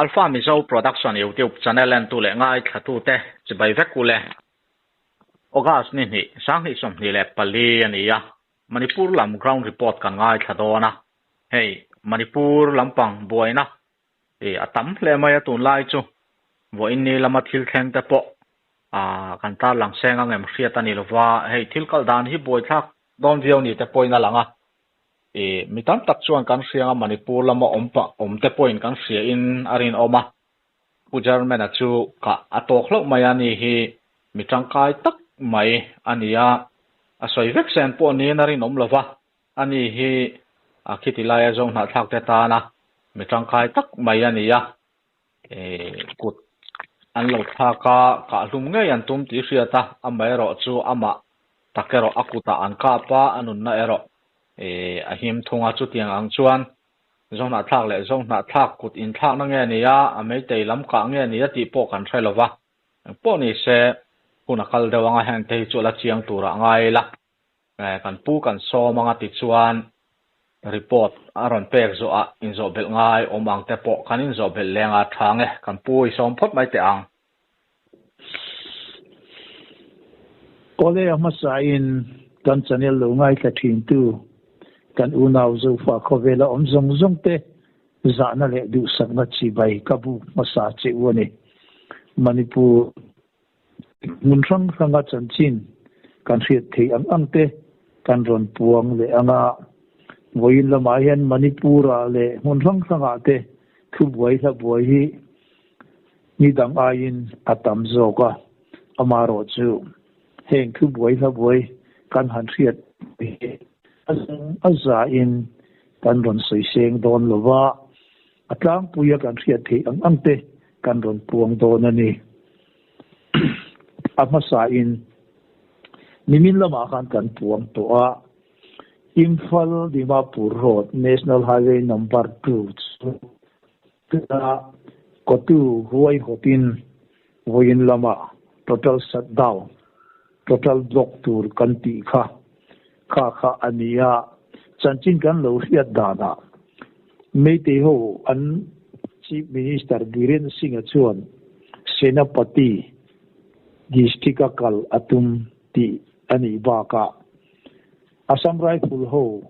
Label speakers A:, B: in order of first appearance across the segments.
A: Alpha Mizo Production YouTube channel entu leh ngaithlatute chibai vek ule. August ni hnih, 2024 a ni a, Manipur lam ground report kan ngaithla dawn a. Hei, Manipur lampang buaina ih a tam hle mai a tunlai chu. Vawiin ni lama thil thleng te pawh ah kan tarlang seng ang em hriat a ni lova, hei thil kal dan hi buaithlak dawn viau ni te pawhin a lang a. Ih mi tam tak chuan kan hria anga Manipur lama awm pah awm te pawhin kan hria in a rinawm a. Pu German-a chu kah a tawk hlauh mai a ni hi mi tangkai tak mai a ni a, a sawi vek sen pawh niin a rinawm lova, a ni hi a khiti laia zo hnahthlak te tana mi tangkai tak mai a ni a, ih kut an lo thlak a, kah hlum ngei an tum tih hriat a, amaherawh chu amah tak erawh a kutah an kap a, a nunna erawh ih a him thung a, chutiang ang chuan Zohnahthlak leh Zohnahthlak kut inthlakna nge ni a, a meitei lam kah nge ni a tih pawh kan hre lo va. Engpawh ni se, hun a kal deuh anga hengte hi chu a la chiang turah ngai ila. Kan pu kan sawm anga tichuan report a rawn pek zawhah inzawhbelh ngai awm ang te pawh kan inzawhbelh leng a tha nge, kan pu i sawm phawt mai teh ang.
B: Awle a hmasain kan channel lo ngaithla thintu kan unau Zofa khawvela awm zawng zawng te zahna leh duhsakna chibai ka buk hmasa che u a ni. Manipur hmun hrang hranga chanchin kan hriat theih ang ang te kan rawn puang leh ang a. Vawiin lamah hian Manipur-ah leh hmun hrang hrangah te thubuai hlabuai hi Ni dang aiin a tam zawk a, amaherawh chu heng thu buai hla buai kan han hriat hi a zung a zain kan rawn sawi seng dawn lo va, a tlangpuia kan hriat theih ang ang te kan rawn puang dawn a ni. A hmasain nimin lamah khan kan puang tawh a, Imphal Dimapur Road National Highway Number 2 chu Tuna kotu huai hawtin vawiin lama total shutdown, total block tur kan tih kha kha kha a ni a, chanchin kan lo hriat danah Meitei ho an Chief Minister Biren Singh-a chuan Senapati district-a kal a tum tih a nih bakah Assam Rifle ho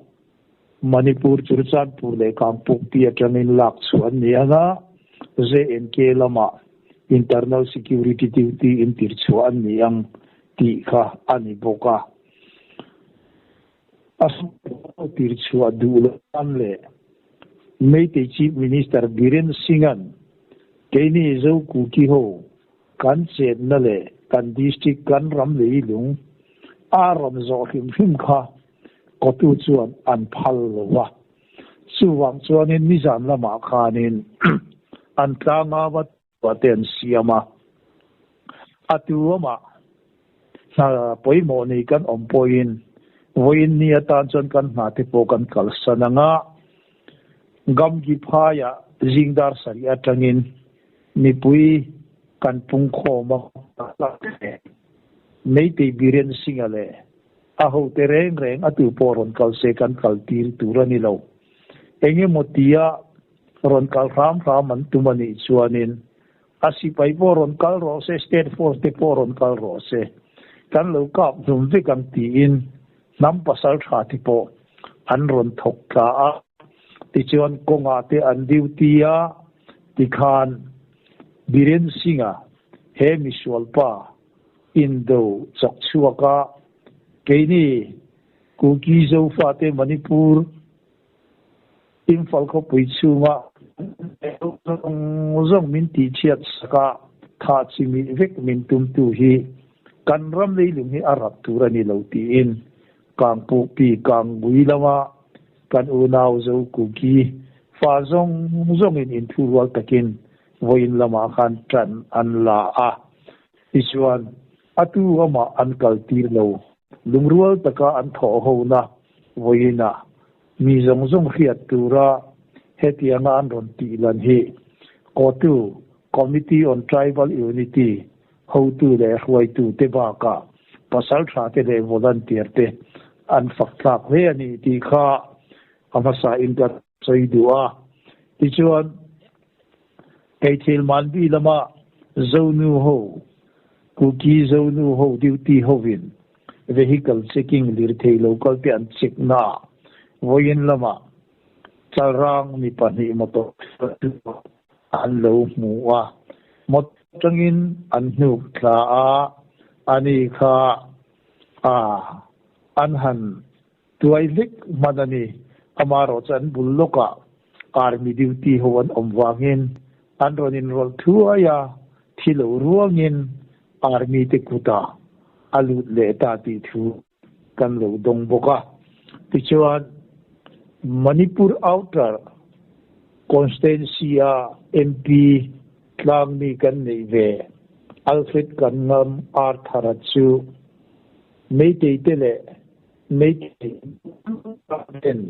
B: Manipur, Churachandpur leh Kangpokpi atangin lak chhuah an ni ang a, JNK lamah Internal Security Duty in tir chhuah an ni ang tih kha a ni bawk a. A tir chhuah duh loh tan leh Meitei Chief Minister Biren Singh-a'n keini Zo Kuki ho kan chetna leh kan district kan ram leilung a rawn zawh hrim hrim kha Kotu chuan an phal lo va. Chuvang chuanin nizan lamah khanin an tlanga va tuah te an siam a. A tu amah hna pawimawh nei kan awm pawhin vawiin ni atan chuan kan hna te pawh kan kalsan ang a. Gamgi phaiah zing dar sarih atangin mipui kan pungkhawm a. Meitei Biren Singh-a leh A hote reng reng a tu pawh rawn kal se kan kal tir tur a ni lo. Eng emaw tia rawn kal hram hram an tum a nih chuanin a sipai pawh rawn kal rawh se, state force te pawh rawn kal rawh se, kan lo kap hlum vek ang tiin hnam pasal tha te pawh an rawn thawk tla a. Tichuan kawngah te an duty a, tikhan Biren Singh-a he misualpa Indo chawk chhuak a, keini Kuki Zofate Manipur Imphal khawpui chhunga zawng zawng min tihchhiat sak a, thah chimih vek min tumtu hi kan ram leilung hi a rap tur a ni lo tiin Kangpuhpi Kangui lama kan unau Zo Kuki fa zawng zawngin inthurual takin vawiin lamah khan ṭan an la a. Tichuan, a tu amah an kal tir lo. Lungrual taka an thawh hona vawiinah mi zawng zawng hriat tura hetianga an rawn tih lan hi Kotu, Committee on Tribal Unity, hotu leh hruaitute bakah pasalṭhate leh volunteer te an fak tlak hle a ni tih kha a hmasa in ka sawi duh a. Tichuan. Keithel Manbi lama Zonu ho, Kuki Zonu ho duty hovin vehicle checking lirthei lo kal te an check naah vawiin lamah Chalrang mi pahnih motor chu an lo hmu a, motor atangin an hnuk thla a, ani kha a an han tuai hlek hman a ni. Amaherawh chu an bul lawkah army duty ho an awm vangin an rawn inrawlh thuai a, thi lo ruangin army te kutah a lut leh ta tih thu kan lo dawng bawk a. Tichuan, Manipur Outer Constituency-a MP tlangmi kan neih ve Alfred Kanngam Arthur-a chu Meitei te leh Meitei ten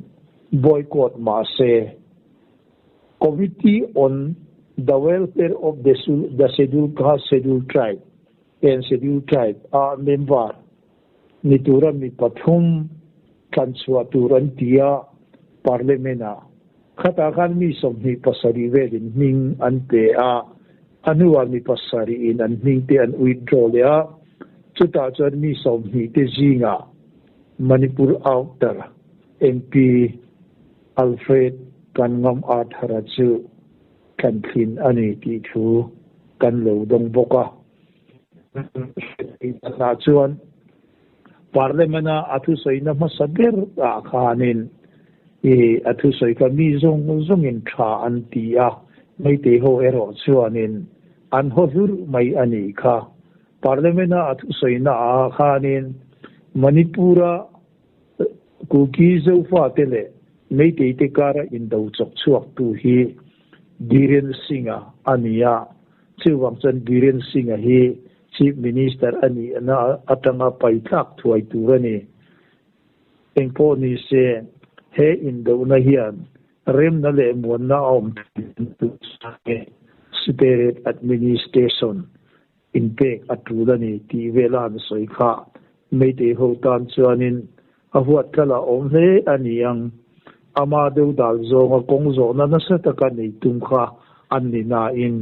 B: boycott mah se, Committee on the Welfare of the Scheduled Caste Scheduled Tribe and Scheduled Tribe a member ni tura mi pathum thlan chhuah tur an ti a, Parliament-ah khatah khan mi 27 velin hming an pe a, a hnuah mi pasarih in an hming te an withdraw leh a, chutah chuan mi 20 te zingah Manipur Outer MP Alfred Kanngam Arthur-a chu thlan thlin a ni tih thu kan lo dawng bawk a. Danah chuan Parliament-a a thusawina hmasa ber ah khanin i a thusawi kha mi zawng zawngin tha an ti a, Meitei ho erawh chuanin an haw hlur mai a nih kha. Parliament-a a thusawina ah khanin Manipur-a Kuki Zofate leh Meitei te kara indo chawk chhuaktu hi Biren Singh-a a ni a, chuvang chuan Biren Singh-a hi Chief Minister a nihna atanga paitlak thuai tur a ni. Engpawh ni se, he indohna hian remna leh muanna a awm thei tur Separate Administration inpek a tul a ni tih vela an sawi kha Meitei ho tan chuanin a huat thlala awm hle a ni ang. Ama deuh dal zawnga kawng zawhna nasa taka nei tum kha an ni nain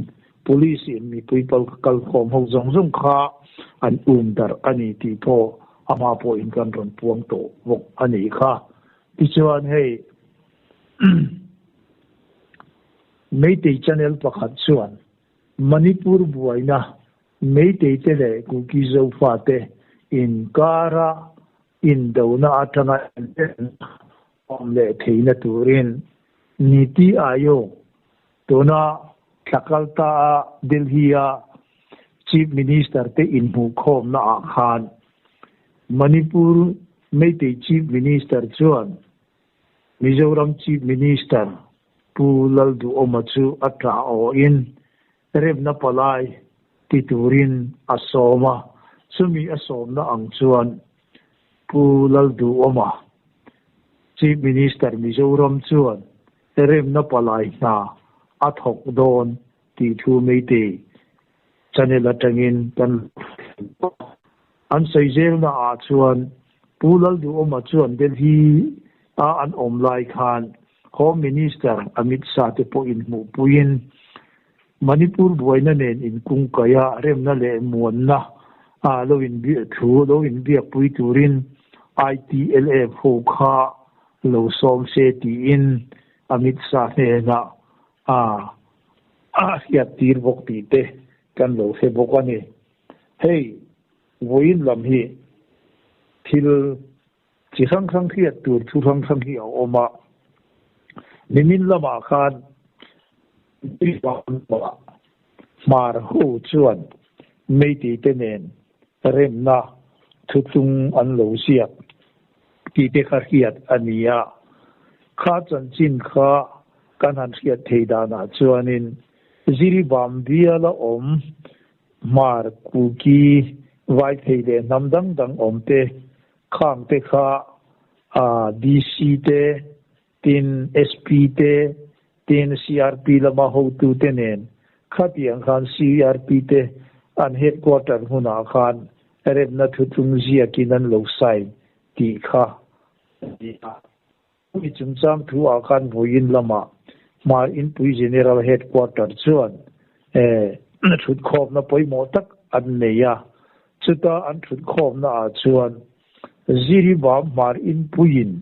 B: Police in mipui kalkhawm ho zawng zawng kha an um darh a ni tih pawh ama pawhin kan rawn puang tawh bawk a nih kha. Tichuan hei Meitei channel pakhat chuan Manipur buaina Meitei te leh Kuki Zofa te inkara indona atanga inremna awm leh theihna turin Niti Aayog tuna thla kal ta a Delhi a Chief Minister te inhmuhkhawmna ah khan Manipur Meitei Chief Minister chuan Mizoram Chief Minister Pu Lalduhawma chu a ṭah awhin remna palai ti turin a sawm a, chumi a sawmna ang chuan Pu Lalduhawma, Chief Minister Mizoram chuan remna palai hna a thawk dawn tih thu Meitei channel atangin kan lo thlen bawk. An sawi zelna ah chuan Pu Lalduhawma chuan Delhi a an awm lai khan Home Minister Amit Shah te pawh inhmuhpuiin Manipur buaina nen inkungkaih a remna leh muanna ah lo inbiak thu lo inbiakpui turin ITLF ho kha lo sawm se tiin Amit Shah hnenah a a hriat tir bawk tih te kan lo hre bawk a ni. Hei vawiin lam hi thil chi hrang hrang hriat tur thu hrang hrang hi a awm a, nimin lamah khan Hmar ho chuan Meitei te nen remna thutlung an lo ziak tih te kha hriat a ni a, kha chanchin kha kan han hriat thei danah chuanin Ziribam biala awm Hmar, Kuki, Vaiphei leh hnam dang dang awm te khang te kha DC te, tin SP te, tin CRP lama hotu te nen khatiang khan CRP te an headquarter hmunah khan remna thutlung ziakin an lo sign tih kha a ni a. Chumi chungchang thu ah khan vawiin lamah Hmar Inpui General Headquarter chuan. Thutkhawmna pawimawh tak an nei a, chuta an thutkhawmnaah chuan Ziribam Hmar Inpuiin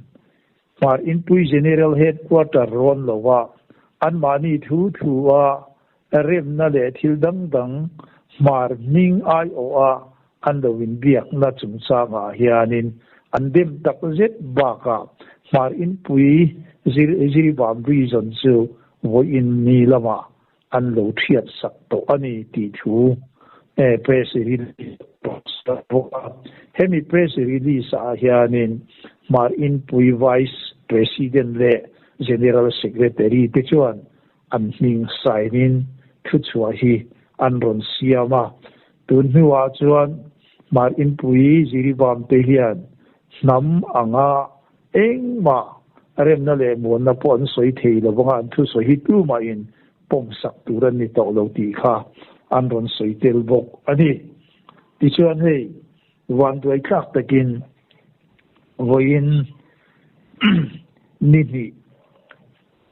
B: Hmar Inpui General Headquarter rawn lova anmahni thu thu a remna leh thil dang dang Hmar hming aiawha an lo inbiakna chungchangah hianin an dem tak zet bakah Hmar Inpui Ziribam Region chu vawiin ni lamah an lo thiat sak tawh a ni tih thu press release a bawk a. Hemi press release ah hianin Hmar Inpui Vice President leh General Secretary te chuan an hming sign in thuchhuah hi an rawn siam a. Tun hnuah chuan Hmar Inpui Jiribam te hian hnam anga Engmah remna leh muanna pawh an sawi thei lo vanga an thusawi hi tumahin pawmsak tur an ni tawh lo tih kha an rawn sawi tel bawk a ni. Tichuan hei vanduai tlak takin vawiin ni hnih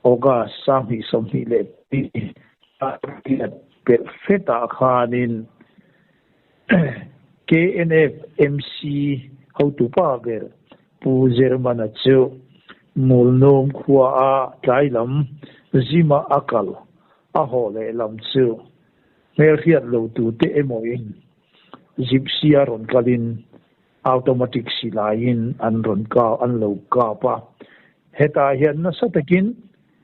B: August 2024 a pelh fetah khanin KNF MC hotupa ber Pu Zermana chu Mulnawm khua a tlai lam zima a kal a haw leh lam chu hmelhriat lo tute emaw in Gypsy a rawn kalin automatic silaiin an rawn kap an lo kap a. Hetah hian nasa takin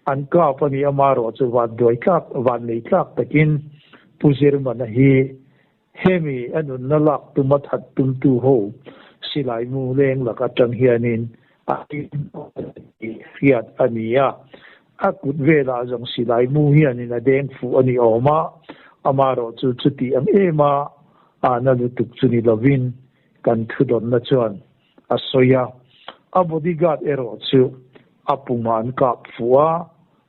B: an kap a ni amarawh chu vanduai tlak vannei tlak takin Pu Zermana hi Hemi a nunna lak tuma that tumtu ho silai mu leng lak atang hianin a hriat a ni a. A kut velah zawng silai mu hianin a deng fuh a ni awm a, amarawh chu chuti ang em a ahna lutuk chu ni lovin kan thudawnna chuan a sawi a. A bodyguard erawh chu a pumah an kap fuh a,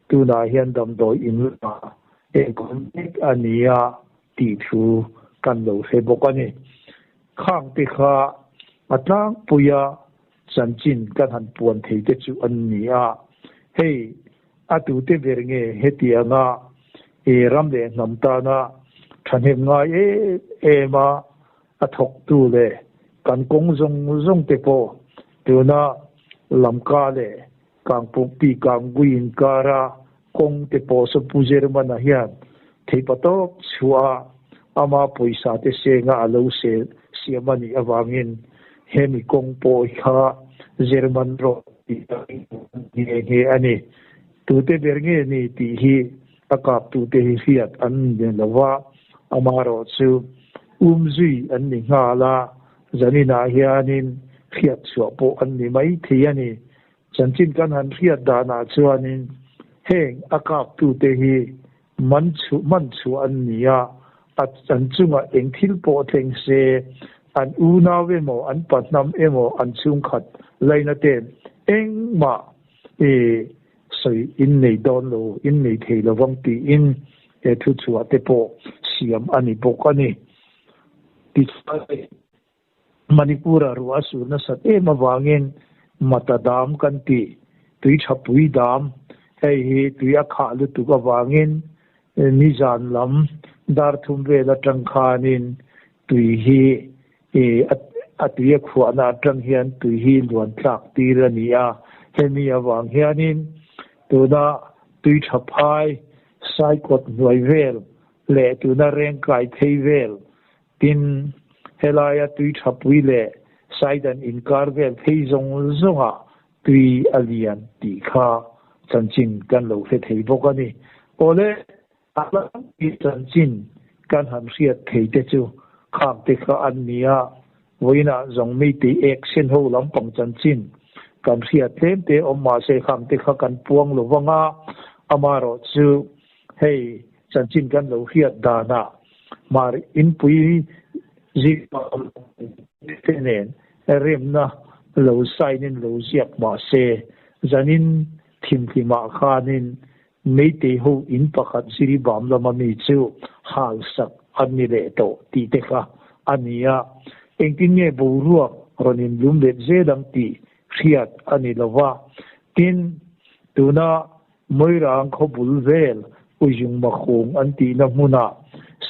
B: tunah hian damdawi in lamah enkawl mek a ni a. tih thu kan lo hre bawk a ni. Khang te kha a tlangpuia chanchin kan han puan thei te chu an ni a, hei a tute ber nge hetianga i ram leh hnam tana thahnem ngai em em a a thawktu leh kan kawng zawng zawng te pawh tuna Lamka leh Kangpukpi Kangpui inkara kawng te pawh saw Pu Zermana hian theihpatawp chhuah a ama pawisa te senga a lo siam a nih avangin hemi kawng pawh kha Zerman Road tih a nghe nghe a ni. Tute ber nge ni tih hi a kaptute hi hriat an ni lo va, amaherawhchu umzui an ni nghal a, Zaninah hianin hriat chhuah pawh an ni mai thei a ni. Chanchin kan han hriat danah chuanin heng a kaptute hi man chhuah man chhuah an ni a, a an chungah eng thil pawh thleng se, an unau emaw an pahnam emaw an chhungkhat laina ten engmah i sawi in nei dawn lo, in nei thei lovang tiin he thu chhuah te pawh siam a ni bawk a ni. Tichuan, Manipur-a ruah a sur nasat em avangin Mata Dam kan tih, tui tha pui dam, hei hi tui a khah lutuk avangin nizan lam dar thum vel atang khanin tui hi a tui a khuahna atang hian tui hi luan tlak tir a ni a. Hemi avang hianin tuna tui tha phai Saikawt hnuai vel leh tuna reng kai phei vel tin helaia tui tha pui leh saidan inkar vel phei zawng zawngah tui a lian tih kha chanchin kan lo hre thei bawk a ni. Awle, a tlangpui chanchin kan han hriat thei te chu khang te kha an ni a, vawiinah zawng meitei ek sen ho lampang chanchin kan hriat tlem te awm mahse khang te kha kan puang lo vang a, amaherawh chu hei Chanchin kan lo hriat danah Hmar inpui zikte nen remna lo sign in lo ziak mah se, zanin thimhlimah khanin Meitei ho in pakhat Jiribam lama mi chu hal sak an ni leh tawh tih te kha a ni a. Engtin nge boruak rawn inlum let zel ang tih hriat a ni lo va. Tin, tuna Moirang khaw bul vel Ujungmakhung an tihna hmunah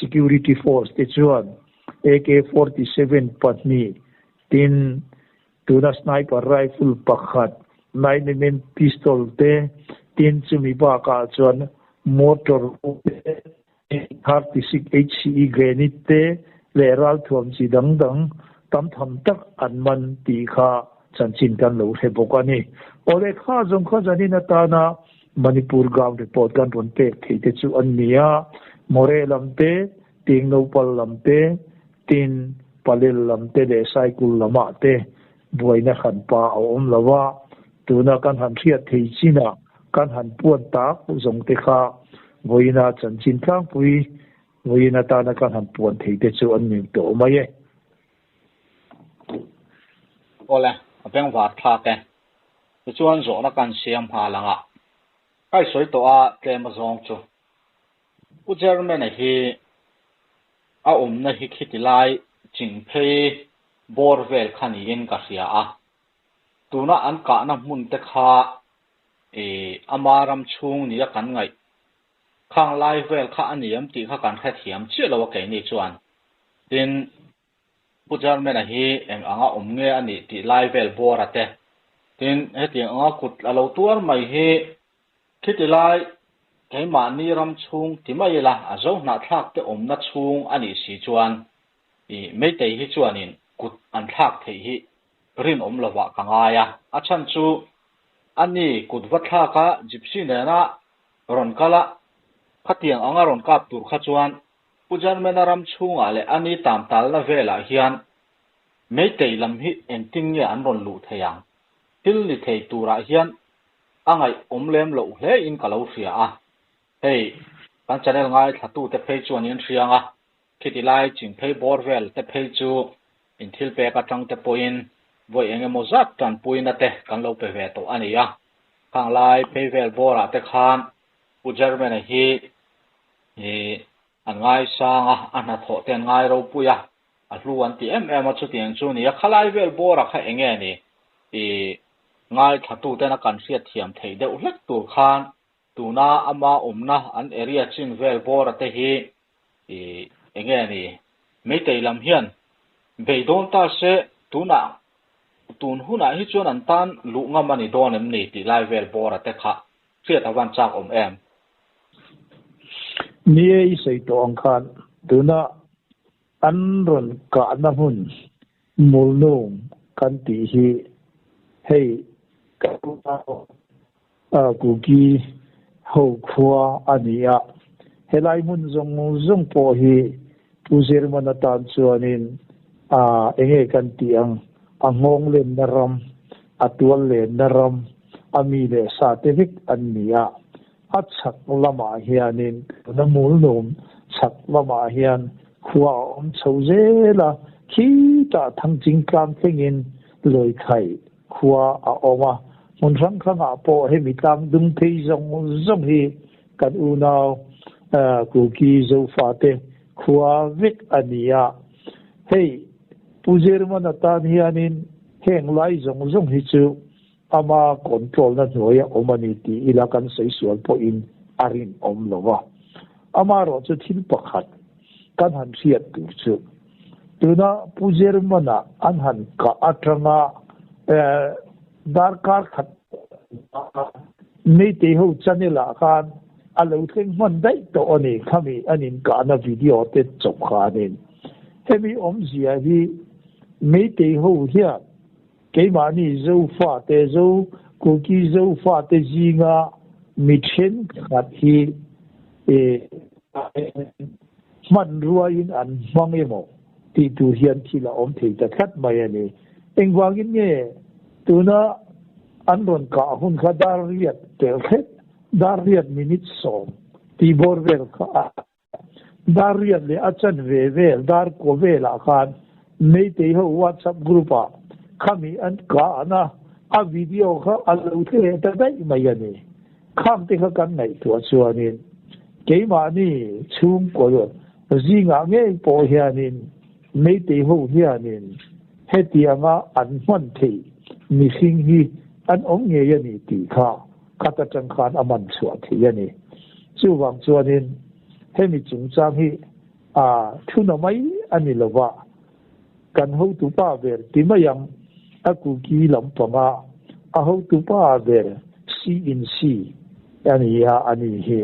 B: security force te chuan AK-47 pahnih tin tuna sniper rifle pakhat, 9mm pistol te tin chumi bakah chuan motor te, 36 HCE grenade te leh ralthuam chi dang dang tam tham tak an man tih kha chanchin kan lo hre bawk a ni. Awle kha zawng kha zanin atana Manipur ground report kan rawn pek theih te chu an ni a, Moreh lam te, Tingnopal lam te, tin Palel lam te leh Saikul lamah te buaina hranpa a awm lo a, tuna kan han hriat thei chinah kan han puan tak zawng te kha vawiina chanchin tlangpui vawiin atana kan han puan thei te chu an ni tawh mai e.
A: Awle, a bengvar thlak e. Tichuan zawhna kan siam nghal ang a, ka i sawi tawh a tlem azawng chu. Pu Chairman-a hi a awmna hi khiti lai ching phei bawr vel kha niin ka hria a, tuna an kahna hmun te kha ih ama ram chhung nia kan ngaih khang lai vel kha a ni em tih kha kan hrethiam chiah lo a keini chuan. Tin, Pu Chairman-a hi eng anga awm nge a nih tih lai vel bawr a te. Tin, hetiang anga kut a lo tuar mai hi Khiti lai keimahni ram chhung ti mai ila a zo hnahthlak te awmna chhung a nih si chuan i Meitei hi chuanin kut an thlak theih hi rinawm lovah ka ngai a. A chhan chu a ni kut va thlak a gypsy nena rawn kal a, khatiang anga rawn kap tur kha chuan Pu Germana ram chhungah leh a ni tam talna velah hian Meitei lam hi engtin nge an rawn luh thei ang? Thil ni thei turah hian a ngaihawm lem loh hle in ka lo hria a, hei kan channel ngaithla tu te phei chuan in hriang a, khiti lai ching phei bawr vel te phei chu in thil pek atang te pawhin vawi eng emaw zat tanpuina te kan lo pe ve tawh a ni a, khang lai phei vel bawrah te khan Pu German-a hi ih an ngaisang a, a hnathawh te an ngai ropui a, a hlu an ti em em a, chutiang chu a ni a, khalai vel bawrah kha eng nge ni ih Ngaithlatuten a kan hriatthiam theih deuh hlek tur khan tuna ama awmna an area chin vel bawra te hi ih enge ni Meitei lam hian bei dawn ta se tunah tun hunah hi chuan an tan luh ngam a ni dawn em ni tih lai vel bawra te kha hriat a van chak awm em?
B: Ni e i sawi tawh ang khan tuna an rawn kahna hmun Mulnum kan tih hi hei ka Kuki ho khua a ni a, helai hmun zawng zawng pawh hi Pu Zirman atan chuanin enge kan tih ang, a nghawng lenna ram, a tual lenna ram, a mi leh sa te vek an ni a. A chhak lamah hianin tuna Mulnum chhak lamah hian khua a awm chho zel a, khitah Thangching tlang thlengin Lawikhai khua a awm a, hmun hrang hrangah pawh hemi tlang dung phei zawng zawng hi kan unau Kuki Zofate khua vek a ni a. Hei Pu Zirman atan hianin heng lai zawng zawng hi chu Ama control na hnuaia awm a ni tih ila kan sawi sual pawhin a rinawm lo va. Amaherawh chu thil pakhat kan han hriat tur chu tuna Pu German-a an han kah atanga darkar khat Meitei ho channel ah khan a lo thleng hman daih tawh a ni khami an inkahna video te chawp khanin hemi awmzia hi Meitei ho hian Keimahni Zofate, Zo Kuki Zofate zinga mi thenkhat hi hmanruaiin an hmang emaw tih tur hian thil a awm thei ta tlat mai a ni. Engvangin nge tuna an rawn kah hun kha dar riat tel thlet, dar riat minute 10 tih bawr vel kha a Dar riat leh a chanve vel dar kua velah khan Meitei ho WhatsApp group ah khami an kah a, a video kha a lo tle ta daih mai a ni. Khang te kha kan ngaihtuah chuanin keimahni chhungkaw zingah ngei pawh hianin Meitei ho hianin hetianga an hman theih mihring hi an awm ngei a ni tih kha khat atang khan a man chhuah theih a ni. Chuvang chuanin hemi chungchang hi a thuna mai a ni lo va, kan hotupa ber ti mai ang, a kuki lampanga a hotupa ber si in si a ni a, a ni hi.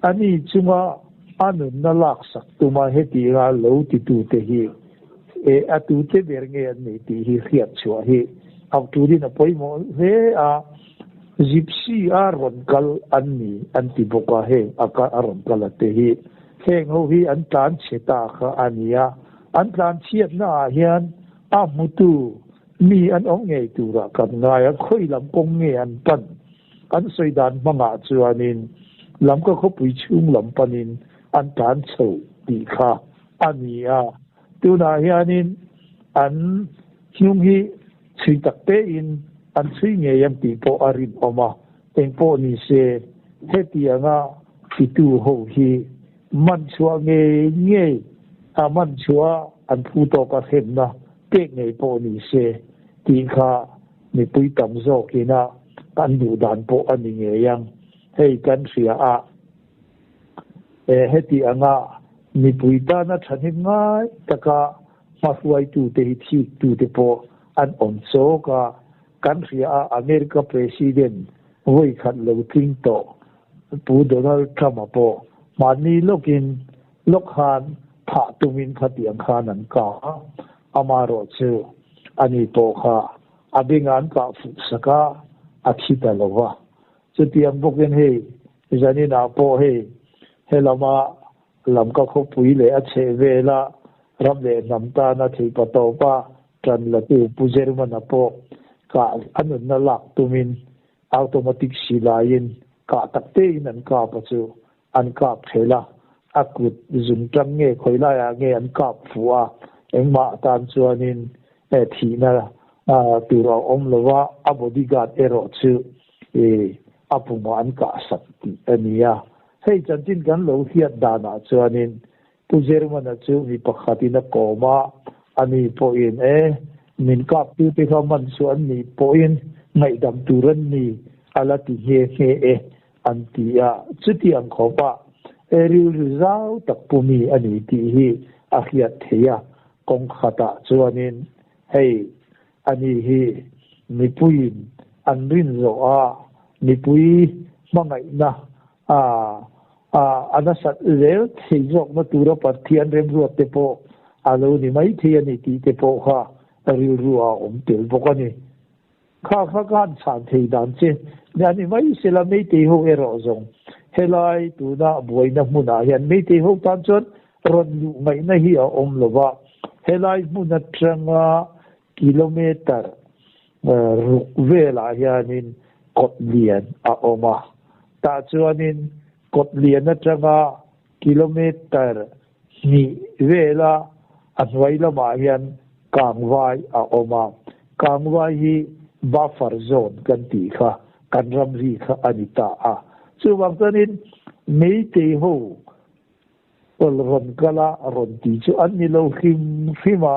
B: A ni chunga a nunna laksak tuma hetira lo titute hi e a tute ber nge an nih tih hi hriat chhuah hi a turin a pawimawh hle a. Gypsy a rawn kal an ni an ti bawk a, heng a a rawn kal a te hi. Heng ho hi an tlan chhe ta kha a ni a, an tlan chhiatna ah hian a hmutu mi an awm ngei turah kan ngai a, khawi lam kawng nge an pan? An sawi dan hmangah chuanin Lamka khawpui chhung lam panin an tlan chho tih kha a ni a, tunah hianin an hnung hi Chhui tak tein an chhui ngei ang tih pawh a rinawm a, engpawh ni se hetianga titu ho hi man chhuah ngei ngei a man chhuah an phu tawk a hremna pek ngei pawh ni se tih kha mipui tam zawkina an duh dan pawh a ni ngei ang. Hei kan hria a, e heti anga mipui tana thahnem ngai taka Hmahruaitute hi thiktute pawh an awm chawk a, kan hria a, America President vawi khat lo tling tawh Pu Donald Trump-a pawh hmanni lawkin lawk khan thah tumin khatiang khan an kah a, amaherawh chu ani pawh kha a bengah an kah fuh sak a, a thi ta lo va. Chutiang bawkin hei zaninah pawh hei helama Lamka khawpui leh a chheh vela ram leh hnam tana theihpa tawpa tan latu Pu Germana pawh kah a nunna lak tumin automatic silaiin kah tak tein an kap a chu an kap thelh a, a kut zung tang nge khawi laiah nge an kap fuh a, engmah atan chuanin thihna tur a awm lo va, a bodyguard erawh chu a pumah an kah sak tih a ni a. Hei chanchin kan lo hriat danah chuanin Pu Germana chu mi pakhatin a kawm a, ani pawhin e, min kaptute kha man chu an nih pawhin ngaihdam tur an ni a la ti nghe nghe e an ti a. Chutiang khawpah e rilru zau tak pu mi a ni tih hi a hriat theih a, kawng khatah chuanin hei ani hi mipuiin an rin zawh a, mipui hmangaihna a a nasat zel thei zawkna tura Pathian remruat te pawh a lo ni mai thei a ni tih te pawh kha rilru a awm tel bawk a ni. Kha kha ka han chhan thei dan che a ni mai sela Meitei ho erawh zawng helai tuna buaina hmunah hian Meitei ho tan chuan rawn luh ngaihna hi a awm lo va, helai hmun atanga kilometre ruk velah hianin kawt lian a awm a, tah chuanin kawt lian atanga kilometre hnih vela a hnuai lamah hian kangvai a awm a, kangvai hi buffer zone kan tih kha kan ramri kha a ni ta a, chuvang chuanin Meitei ho Pawl rawn kal a rawn ti chu an ni lo hrim hrim a,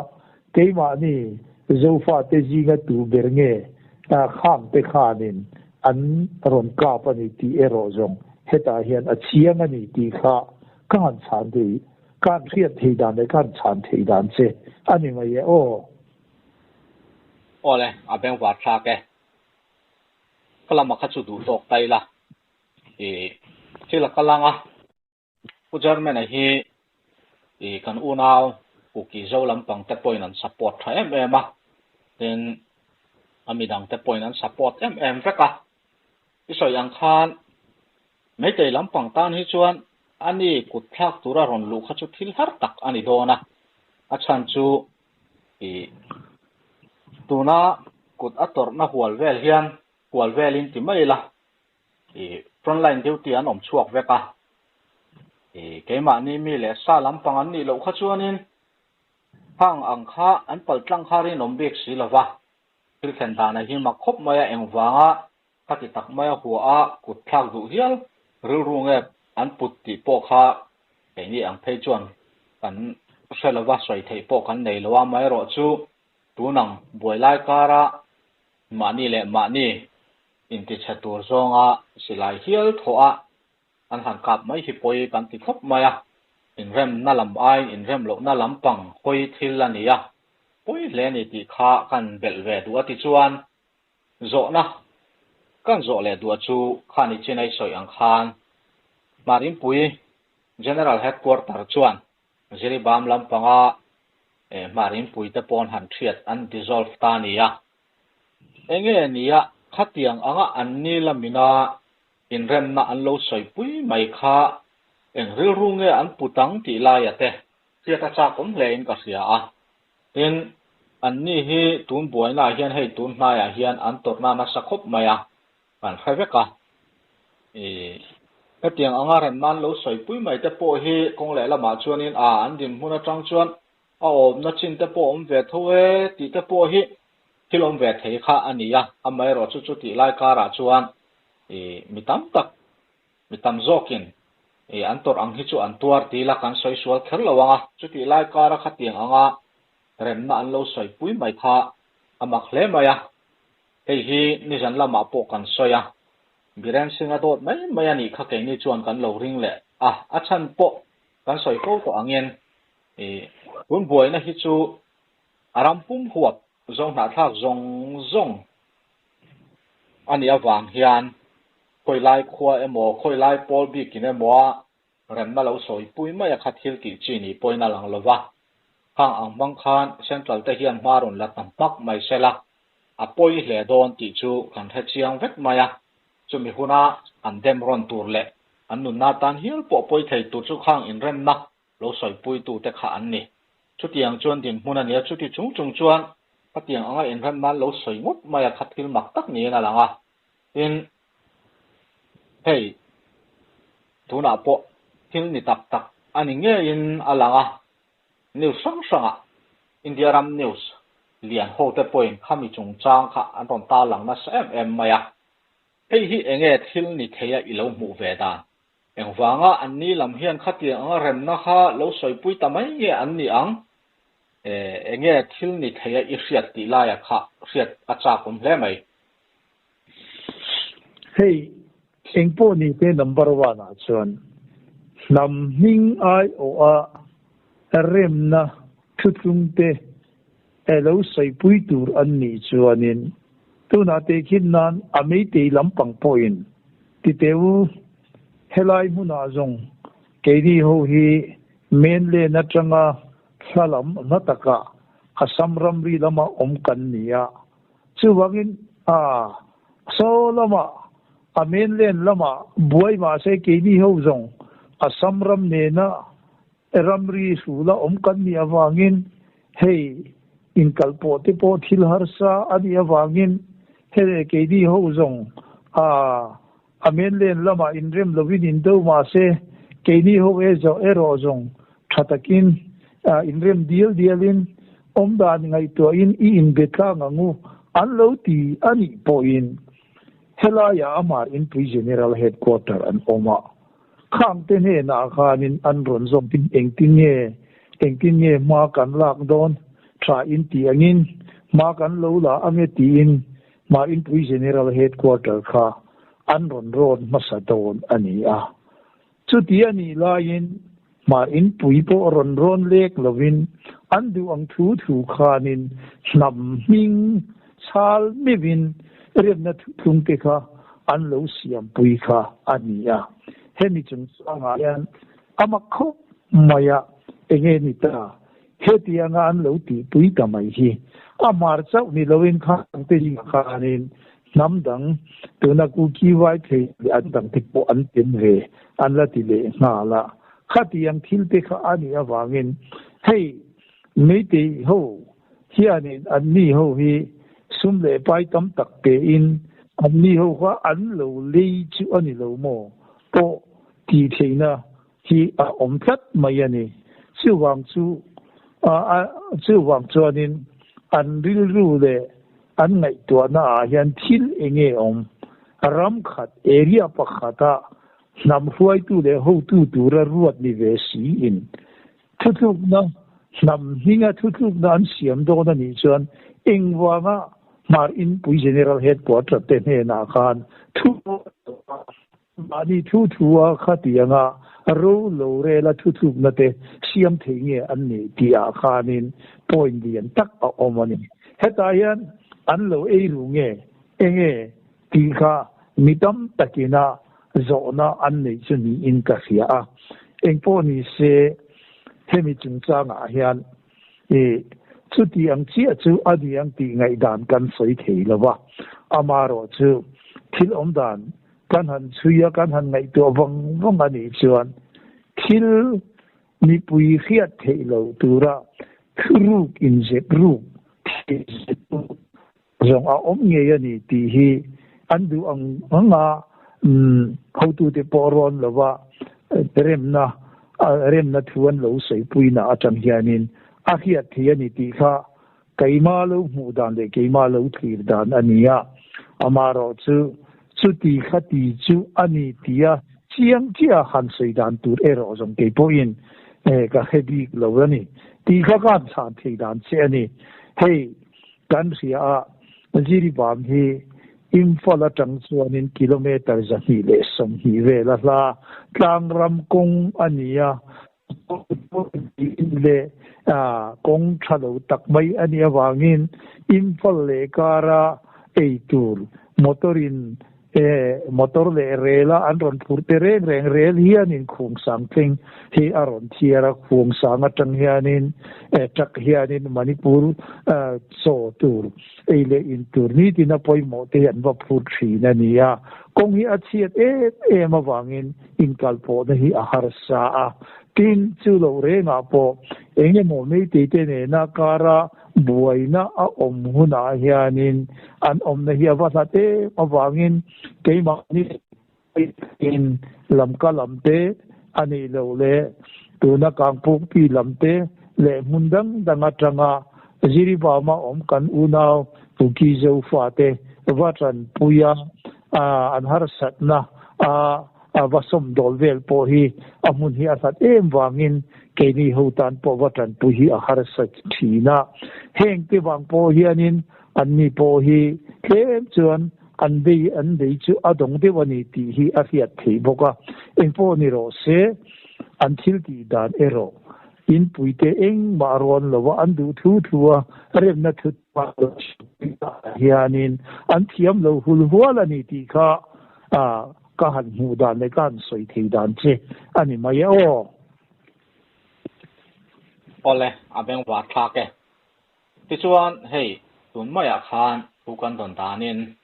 B: keimahni Zofate zinga tu ber nge khangte khanin an rawn kap a ni tih erawh zawng hetah hian a chiang a ni tih kha ka han chhan thei, ka han hriat thei dan leh ka han chhan thei dan che a ni mai e aw.
A: Aw le, a bengvar thlak e. Ka lamah kha chu duh tawk ta ila i thil a kal ang a. Pu German-a hi i kan unau Kuki Zo lampang te pawhin an support tha em em a, tin a midang te pawhin an support em em vek a. I sawi ang khan Meitei lampang tan hi chuan ani kut thlak tura rawn luh kha chu thil har tak a ni dawn a, a chhan chu i tuna kut a tawrhna hual vel hian hual velin ti mai ila I frontline duty an awm chhuak vek a, i keimahni mi leh sa lampang an nih loh kha chuanin hang ang kha an pal tlang kha rinawm bik si lo va, thil thlen dan a hi mak khawp mai a, engvanga khati tak maia hua a kut thlak duh hial rilru nge an put tih pawh kha keini ang phei chuan kan hre lo va, sawi theih pawh kan nei lo a, amaherawhchu tunang buai lai kara mahni leh mahni Intichhe tur zawnga silai hial thawh a an han kap mai hi pawi kan ti khawp mai a, inremna lam aiin inrem lohna lampang hawi thil a ni a, pawi hle a ni tih kha kan belh ve duh a ti chuan zawhna kan zawh leh duh a chu khan i chin a i sawi ang khan Hmarinpui General Headquarter chuan Jiribam lampanga Hmarinpui te pawn han thiat an dissolve ta a ni a, enge nia khatiang anga an ni lamina Inremna an lo sawipui mai kha eng rilru nge an put ang tih laia te hriat a chak awm hle in ka hria a. Tin, an ni hi tun buainaah hian hei tun hnaiah hian an tawrhna nasa khawp mai a, kan hre vek a. Ih, hetiang anga remna an lo sawipui mai te pawh hi kawng leh lamah chuanin a an dinhmun atang chuan a awmna chin te pawh awm ve tho e tih te pawh hi thil awm ve thei kha a ni a, amaherawhchu chu chu tih lai karah chuan ih mi tam tak, mi tam zawkin ih an tawrh ang hi chu an tuar ti ila kan sawi sual kher lo ang a, chutih lai kara khatiang anga remna an lo sawipui mai kha a mak hle mai a, hei hi nizan lamah pawh kan sawi a, Biren Singh-a dawt mai mai a nih kha keini chuan kan lo ring leh a, a chhan pawh kan sawi fo tawh angin ih tun buaina hi chu a ram pum huap zawng hnahthlak zawng zawng a nih avang hian khawi lai khua emaw khawi lai pawl bikin emaw a remna lo sawipui mai a kha thil tih chi ni pawhin a lang lova. Khang ang hmang khan Central te hian hma rawn la tam hmak mai sela a pawi hle dawn tih chu kan hre chiang vek mai a. Chumi huna an dem rawn tur leh an nunna tan hial pawh pawi thei tur chu khang inremna lo sawipuitute kha an ni. Chutiang chuan dinhmun a nia, chuti chung chung chuan khatiang anga inrem nan lo sawi ngawt mai a kha thil mak tak niin a lang a. Tin, hei tunah pawh thil ni tak tak a ni ngeiin a lang a, news hrang hrangah India ram news lian hote pawhin khami chungchang kha an rawn tarlang nasa em em mai a. Hei hi enge thil ni theia i lo hmuh ve dan? Engvanga an ni lam hian khatiang anga remna kha lo sawipui ta mai nge an ni ang? Enge thil ni theia i hriat tih laia kha hriat a chak awm hle mai.
B: Hei, engpawh ni te number one ah chuan hnam hming aiawha remna thutlung te lo sawipui tur an nih chuanin tunah tehkhin nan a meitei lampang pawhin ti teh u, helai hmunah zawng keini ho hi mainland atanga thla lam hla takah Assam ramri lama awm kan ni a, chuvangin a saw lamah a mainland lamah buai mahse keini ho zawng Assam ram nena Ramri hrula awm kan nih avangin hei inkalpawh te pawh thil harsa a nih avangin hei keini ho zawng a a mainland lamah inrem lovin indo mahse keini ho e zawh erawh zawng tha takin inrem dial dialin awmdan ngaihtuahin i inbe tlang ang u an lo ti a nih pawhin helaiah amah inpui General Headquarter an awm a. Khangte hnenah khanin an rawn zawm tin engtin nge engtin nge hma kan lak dawn tha in tih angin hma kan lo la ange tiin hma inpui General Headquarter kha an rawn rawn hmasa dawn a ni a. Chuti a nih laiin hma inpui pawh rawn rawn lek lovin an duh ang thu thu khanin hnam hming chhal meuhin remna thuthlungte kha an lo siampui kha a ni a. Hemi chungchangah hian a mak khawp mai a, enge ni ta? Hetianga an lo tihpui ta mai hi a hmar chauh ni loin khangte zingah khanin hnam dang tuna Kuki vai thei leh an dangte pawh an tel ve an la ti leh nghal a. Khatiang thilte kha a nih avangin hei Meitei ho Hianin anni ho hi sum leh pai tam tak pein anni ho kha an lo lei chu a ni lo maw pawh tih theihna hi a awm tlat mai a ni. Chuvang chu chuvang chuanin an rilru leh an ngaihtuahna ah hian thil enge awm ram khat area pakhata hnam hruaitu leh hotu tura ruat ni ve siin Thutlukna, Hnam hminga thutlukna an siam dawn a nih chuan engvanga Hmar Inpui General Headquarter te hnenah khan thu Mahni thu thua khatianga ro lo rela thuthukna te siam thei nge an nih tihah khanin point lian tak a awm a ni. Hetah hian an lo ei ru nge enge tih kha mi tam takina zawhna an neih chu niin ka hria a. Engpawh ni se hemi chungchangah hian I chuti ang chiah chu a ni ang tih ngaihdan kan sawi thei lo va, amaherawh chu thil awm dan kan han chhui a, kan han ngaihtuah vang vang a nih chuan thil mipui hriat theih loh tura thuruk inzep ruk thil zep ruk zawng a awm ngei a ni tih hi an duh ang anga hotute pawh rawn lova remna remna thu an lo sawipuina atang hianin a hriat thei a ni tih kha keima lo hmuh dan leh keima lo thlir dan a ni a. Amaherawh chu chuti kha ti chu a ni tia chiang chiah han sawi dan tur erawh zawng kei pawhin ka hre bik lo a ni tih kha ka han chhan thei dan che a ni. Hei Kan hria a, Jiribam hi Imphal atang chuanin kilometre 220 vel a hla, tlangram kawng a ni a, leh kawng tha lo tak mai a nih avangin Imphal leh kara ei tur motor in E, motor leh rel a an rawn phur te reng reng, rel hianin Khuangsang thleng hi a rawn thiar a, Khuangsang atang hianin e truck hianin Manipur chaw tur ei leh in tur nitin a pawimawh te hi an va phur thin a ni a, kawng hi a chhiat em em avangin inkalpawhna hi a harsa a, tin chu loh rengah pawh eng emaw meitei te nena kara Buaina a awm hunah hianin an awmna hi a va hlat em avangin keimahni in lamka lamte a nih loh leh tuna Kangpukpi lamte leh hmun dang dang atanga Jiribama awm kan unau Kuki Zofate va tanpuia an harsatna a A va sawmdawl vel pawh hi a hmun hi a hlat em vangin keini ho tan pawh va tanpui hi a harsa thin a. Heng te vang pawh hianin anni pawh hi tlem chuan an bei an bei chu a dawng deuh a ni tih hi a hriat theih bawk a. Engpawh ni rawh se, an thil tih dan erawh inpuite engmah rawn lo a, an duh thu thu a, remna thu hianin an thiam lo hul hual a ni tih kha Ka han hmuh dan leh ka han sawi thei dan che a ni mai e aw.
A: Awle, a bengvar thlak e. Tichuan, hei, tun maiah khan thu kan dawn danin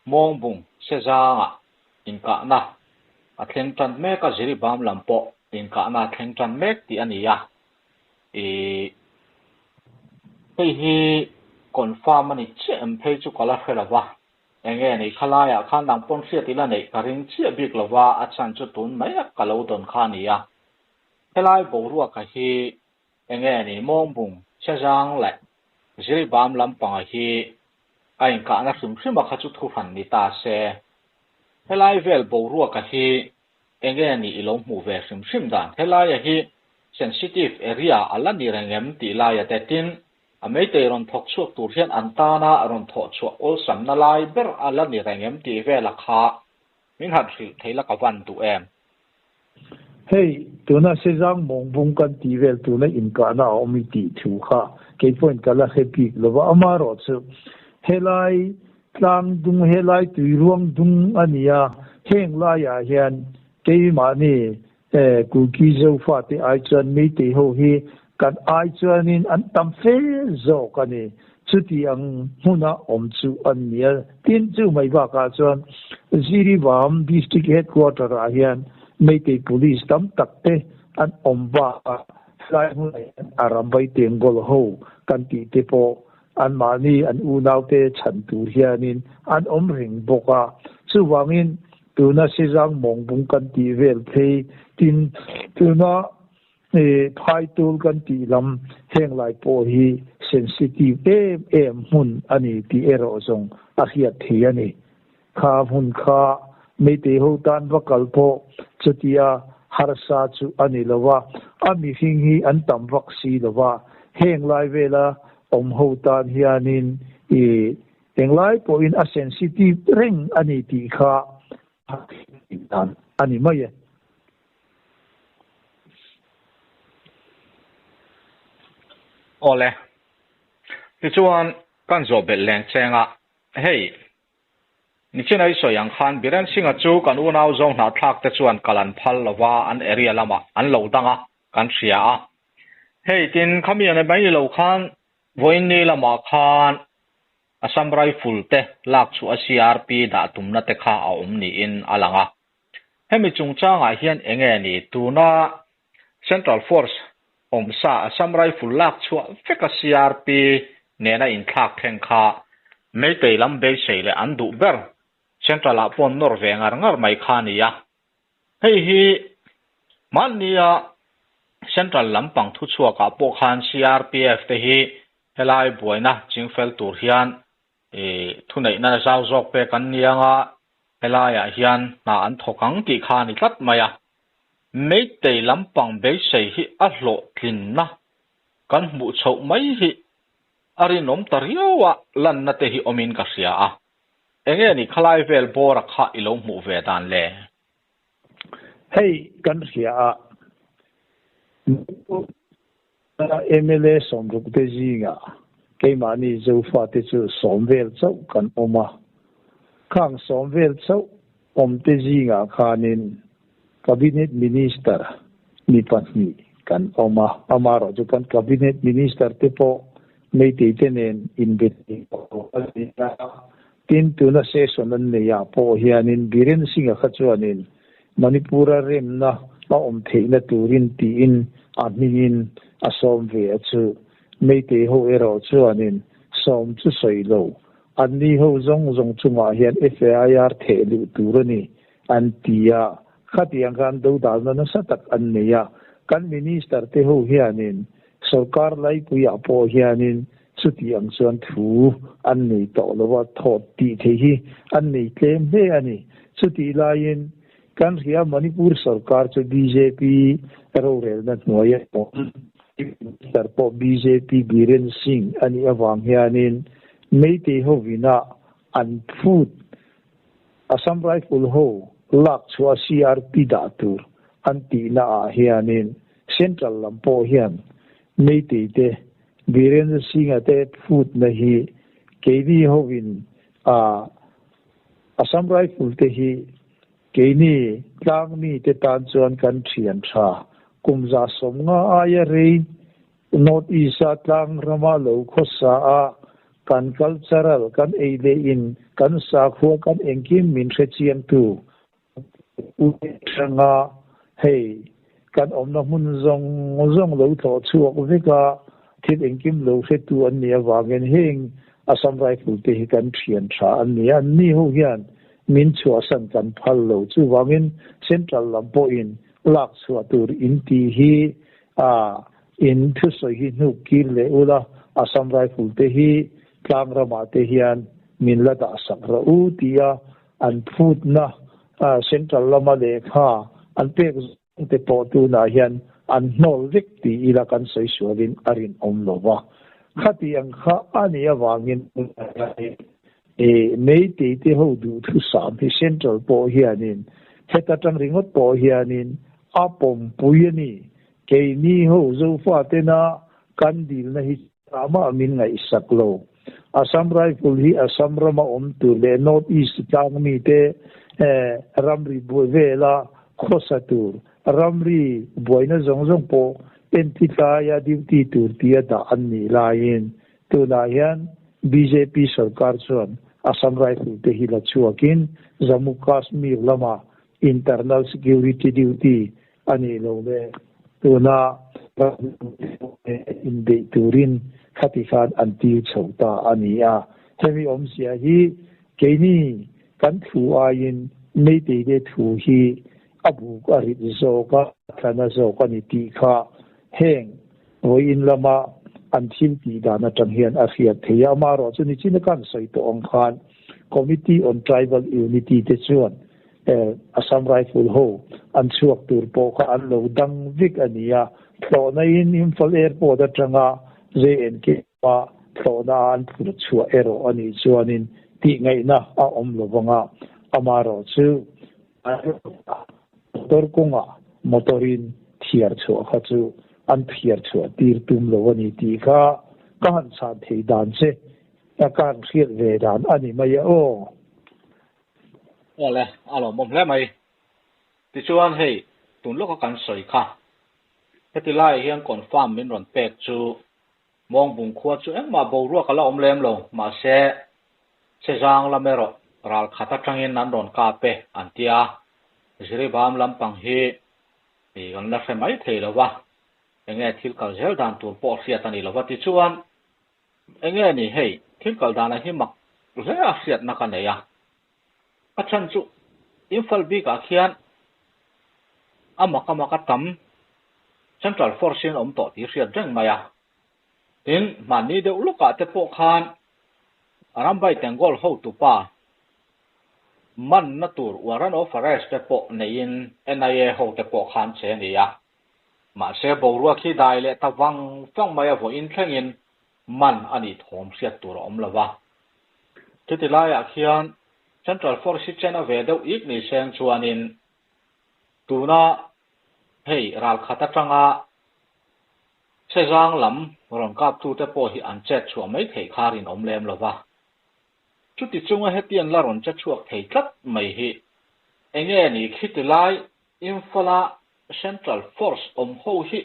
A: Mawngbung Sezangah inkahna a thleng tan mek a, Jiribam lam pawh inkahna a thleng tan mek tih a ni a. Ih, hei hi confirm a ni chiah em phei chu ka la hre lo va. Enge nei kha laiah khan dang pawn hriat ila neih ka ring chiah bik lova a chhan chu tun mai a ka lo dawn kha a ni a. Helai boruaka hi enge ni Mawngbung, Chezang leh Ziribam lampanga hi a inkahna hrim hrim a kha chu thuhran ni ta se. Helai vel boruaka hi enge ni i lo hmuh ve hrim hrim dan? Helaia hi sensitive area a la ni reng em tih laia te tin A meitei rawn thawk chhuak tur hian an tana rawn thawh chhuah awlsamna lai ber a la ni reng em tih vela kha min han hrilh thei la ka van duh em?
B: Hei, tuna Sezang Mawngbung kan tih vel tuna inkahna a awm i tih thu kha kei pawhin ka la hre bik lo va, amaherawh chu helai tlang dung, helai tuiruang dung a ni a, heng laiah hian keimahni E, Kuki Zofate ai chuan Meitei ho hi kan ai chuanin an tam fe zawk a ni. Chuti ang hmuna awm chu an ni a. Tin, chu mai bakah chuan Jiribam District Headquarter ah hian Meitei Police tam tak te an awm bakah helai hmunah hian Arambai Tengol ho kan tih te pawh anmahni an unaute chhan tur hianin an awm reng bawk a. Chuvangin Tuna Sizang Mawngbung kan tih vel phei tin tuna Phaitul kan tih lam heng lai pawh hi sensitive em em hmun a ni tih erawh zawng a hriat thei a ni. Kha hmun kha Meitei ho tan va kal pawh chutia harsa chu a ni lo va, a mihring hi an tam vak si lo va, heng lai vela awm ho tan hianin i Englai pawhin a sensitive reng a ni tih kha. thin dan a ni mai e.
A: Awle. Tichuan, kan zawh belh leng cheng a, hei, nichin a i sawi ang khan Biren Singh-a chu kan unau zawng hnahthlak te chuan kal an phal lova an area lamah an lo dang a, kan hria a. Hei, tin, khami an mai ni lo khan vawiin ni lamah khan Assam Rifle te lak chhuah a CRP dah tumna te kha a awm niin a lang a. Hemi chungchangah hian enge ni tuna Central Force awmsa Assam Rifle lak chhuah veka CRP nena inthlak thleng kha Meitei lam beisei leh an duh ber Central ah pawh nawr ve ngar ngar mai kha a ni a. Hei hi hmannia Central lampang thuchhuakah pawh khan CRPF te hi helai buaina chingfel tur hian Thuneihna zau zawk pek an ni anga helaiah hian hna an thawk ang tih kha a ni tlat mai a. Meitei lampang beisei hi a hlawhtlinna kan hmuh chhoh mai hi a rinawm ta riau a, lanna te hi awmin ka hria a. Enge ni khalai vel bawra kha i lo hmuh ve dan le?
B: Hei kan hria a. Mla sawmrukte zingah keimahni Zofate chu sawm vel chauh kan awm a. Khang sawm vel chauh awmte zingah khanin Cabinet Minister mi pahnih kan awm a. Amaherawhchu kan Cabinet Minister te pawh Meiteite nen inbe thei tawh a ni a. Tin, tuna session an neihah pawh hianin Biren Singh-a kha chuanin Manipur-a remna a awm theihna turin tiin a hmingin a sawm ve a chu. Meitei ho erawh chuanin sawm chu sawi lo. Anni ho zawng zawng chungah hian FIR theh luh tur a ni an ti a. Khatiang khan dodalna nasa tak an nei a. Kan Minister te ho hianin Sorkar laipuiah pawh hianin chuti ang chuan thu an nei tawh lo a, thawt tih theih hi an nei tlem hle a ni. Chutih laiin kan hria Manipur sorkar chu bjp rorelna hnuai a awm, Chief Minister pawh bjp Biren Singh a nih avang hianin Meitei hovina an phut Assam Rifle ho lak chhuah CRP dah tur an tihna ah hianin Central lam pawh hian Meitei te Birendra Singh-a te phutna hi keini hovin a Assam Rifle te hi keini tlangmi te tan chuan kan thian tha kum 150 aia rei North East-a tlang rama lo khawsa a kan cultural kan ei leh in kan sakhua kan engkim min hre chiangtu u atanga hei kan awmna hmun zawng zawng lo thlawh chhuak vek a thil engkim lo hretu an nih avangin heng Assam Rifle te hi kan thian tha an ni a, anni ho hian min chhuahsan kan phal lo. Chuvangin Central lam pawhin lak chhuah tur in tih hi a in thusawi hi hnuk kir leh ula, Assam Rifle te hi tlang ramah te hian min la dah sak rawh u tia an phutna Central lama lehkha an pek zawng te pawh tunah hian an hnawl vek ti ila kan sawi sualin a rinawm lo va. Khati ang kha a nih avangin Meitei te ho duhthusam hi Central pawh hianin heta tang ringawt pawh hianin a pawmpui a ni. Keini ho Zofa tena kan dilna hi amah min ngaihsak lo. Assam Rifle hi Assam rama awm tur leh North East tlang mite ramri buai vela khawsa tur, ramri buaina zawng zawng pawh enti tlaia duty tur tia dah an nih laiin tunah hian bjp sorkar chuan Assam Rifle te hi la chhuakin Jammu Kashmir lama internal security duty A nih loh le, tuna inbeih turin khati khan an tir chho ta a ni a. Hemi awmzia hi keini kan thu aiin Meitei te thu hi a buk a rit zawk a, a tlana zawk a ni tih kha heng vawiin lama an thil tih dan atang hian a hriat theih a. Amaherawhchu nichin a kan sawi tawh ang khan Committee on Tribal Unity te chuan Assam Rifle ho an chhuak tur pawh kha an lo dang vek a ni a, thlawhna in Imphal Airport atanga JNK a thlawhna a an phur chhuah erawh a nih chuanin tih ngaihna a awm lo vang a, amaherawhchu. Motor kawngah motor-in thiar chhuah kha chu an phiar chhuah tir tum lo a ni tih kha ka han chhan thei dan che a ka han hriat ve dan a ni mai a aw.
A: Aw le, a lawmawm hle mai. Tichuan hei, tun lawka kan sawi kha, heti laiah hian confirm min rawn pek chu Mawngbung khua chu engmah boruak a la awm lem lo, mahse Chezang lam erawh ral khat atangin an rawn kap e an ti a, Ziribam lampang hi kan la hre mai thei lo va, enge thil kal zel dan tur pawh hriat a ni lo va tichuan enge ni hei thil kal danah hi mak hle a hriatna ka nei a, a chhan chu Imphal bikah khian a mak a mak a tam Central Force in awm tawh tih hriat reng mai a. Tin, hmanni deuh lawkah te pawh khan Rambai Tengol hotupa manna tur warrant of arrest te pawh neiin NIA hote pawh khan che a ni a. Mahse, boruak hi dai leh ta vang vang mai a vawiin thlengin man a nih thawm hriat tur a awm lo va. Chuti laiah khian Central Force hi chen a ve deuh ik ni seng chuanin tuna hei ralkhat atanga Sezang lam rawn kaptute pawh hi an chet chhuah mai theih kha rinawm lem lo va. Chuti chunga hetiang la rawn che chhuak thei tlat mai hi enge ni khiti lai Imphal-a Central Force awm ho hi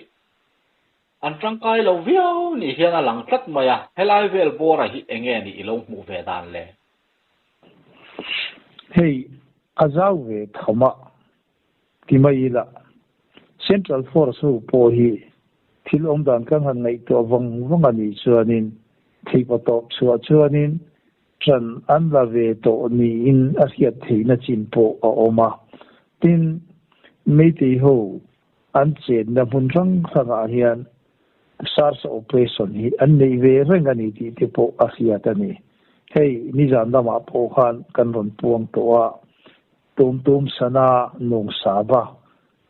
A: an tangkai lo viau ni hian a lang tlat mai a, helai vel bawra hi enge ni i lo hmuh ve dan le?
B: Hei a zau ve tham a ti mai ila, Central Force ho pawh hi thil awm dan kan han ngaihtuah vang vang a nih chuanin theihpa tawp chhuah chuanin ṭan an la ve tawh niin a hriat theihna chin pawh a awm a. Tin, Meitei ho an chenna hmun hrang hrangah hian SARS operation hi an neih ve reng a ni tih te pawh a hriat a ni. Hei nizan lamah pawh khan kan rawn puang tawh a, Tum tum sana nung sava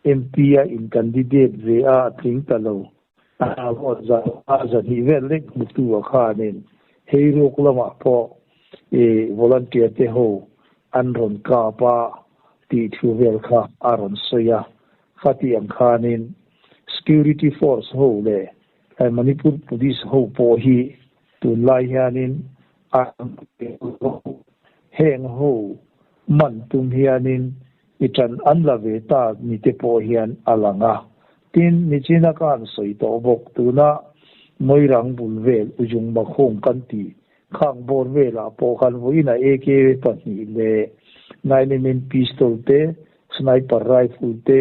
B: MP a in candidate ve a a tling ta lo. A vote za a zahnih vel lek hmutu a khanin hei ruk lamah pawh i volunteer te ho an rawn kap a tih thu vel kha a rawn sawi a. Khati ang khanin security force ho leh Manipur police ho pawh hi tunlai hianin an heng ho man tum hianin i ṭan an la ve ta ni te pawh hian a lang a. Tin, nichina ka han sawi tawh bawk, tuna Moirang bul vel Ujung Makhung kan tih khang bawr velah pawh khan vawiinah AK pahnih leh 9mm pistol te, sniper rifle te,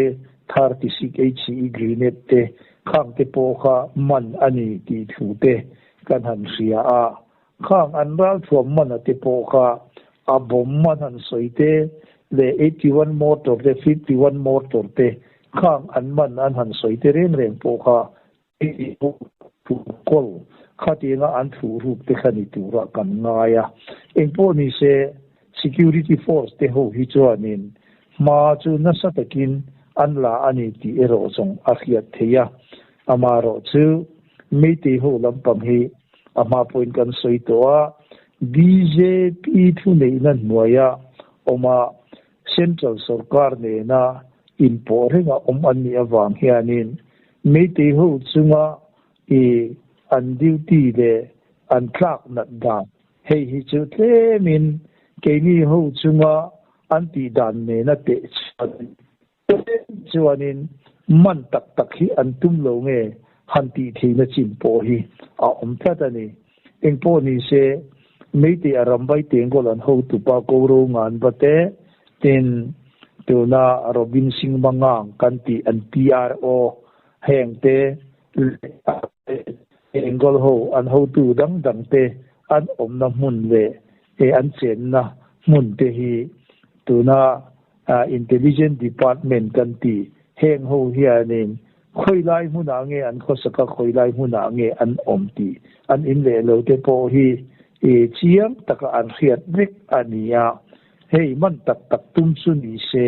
B: 36 HE grenade te khang te pawh kha man a ni tih thu te kan han hria a. Khang an ralthuam man a te pawh kha a bomb man han sawi te leh 81 mortar te 51 mortar te khang an man an han sawi te reng reng pawh kha kawl khatianga an thuh ruk te kha ni tura kan ngai a. Engpawh ni se security force te ho hi chuanin hma chu nasa takin an la a ni tih erawh zawng a hriat theih a. Amaherawh chu Meitei ho lampang hi a hma pawhin kan sawi tawh a, bjp thuneihna hnuaia awma Central sorkar nena inpawh renga awm an nih avang hianin Meitei ho chunga i an duty leh an tlak nat dan hei hi chu tlemin keini ho chunga an tih dan nena teh chuanin man tak tak hi an tum lo nge han tih theihna chin pawh hi a awm tlat a ni. Engpawh ni se, Meitei a Rambai Tengkawl an hotupa Koro Nganba te, tin tuna Robin Singh Mangang kan tih an PRO heng te leh Tengkawl ho an hotu dang dang te an awmna hmun leh an chenna hmun te hi tuna Intelligence Department kan ti. Heng ho hianin khawilai hmunah nge an khawsak a, khawilai hmunah nge an awm tih an in leh lo te pawh hi chiang taka an hriat vek a ni a. Hei man tak tak tum chu ni se,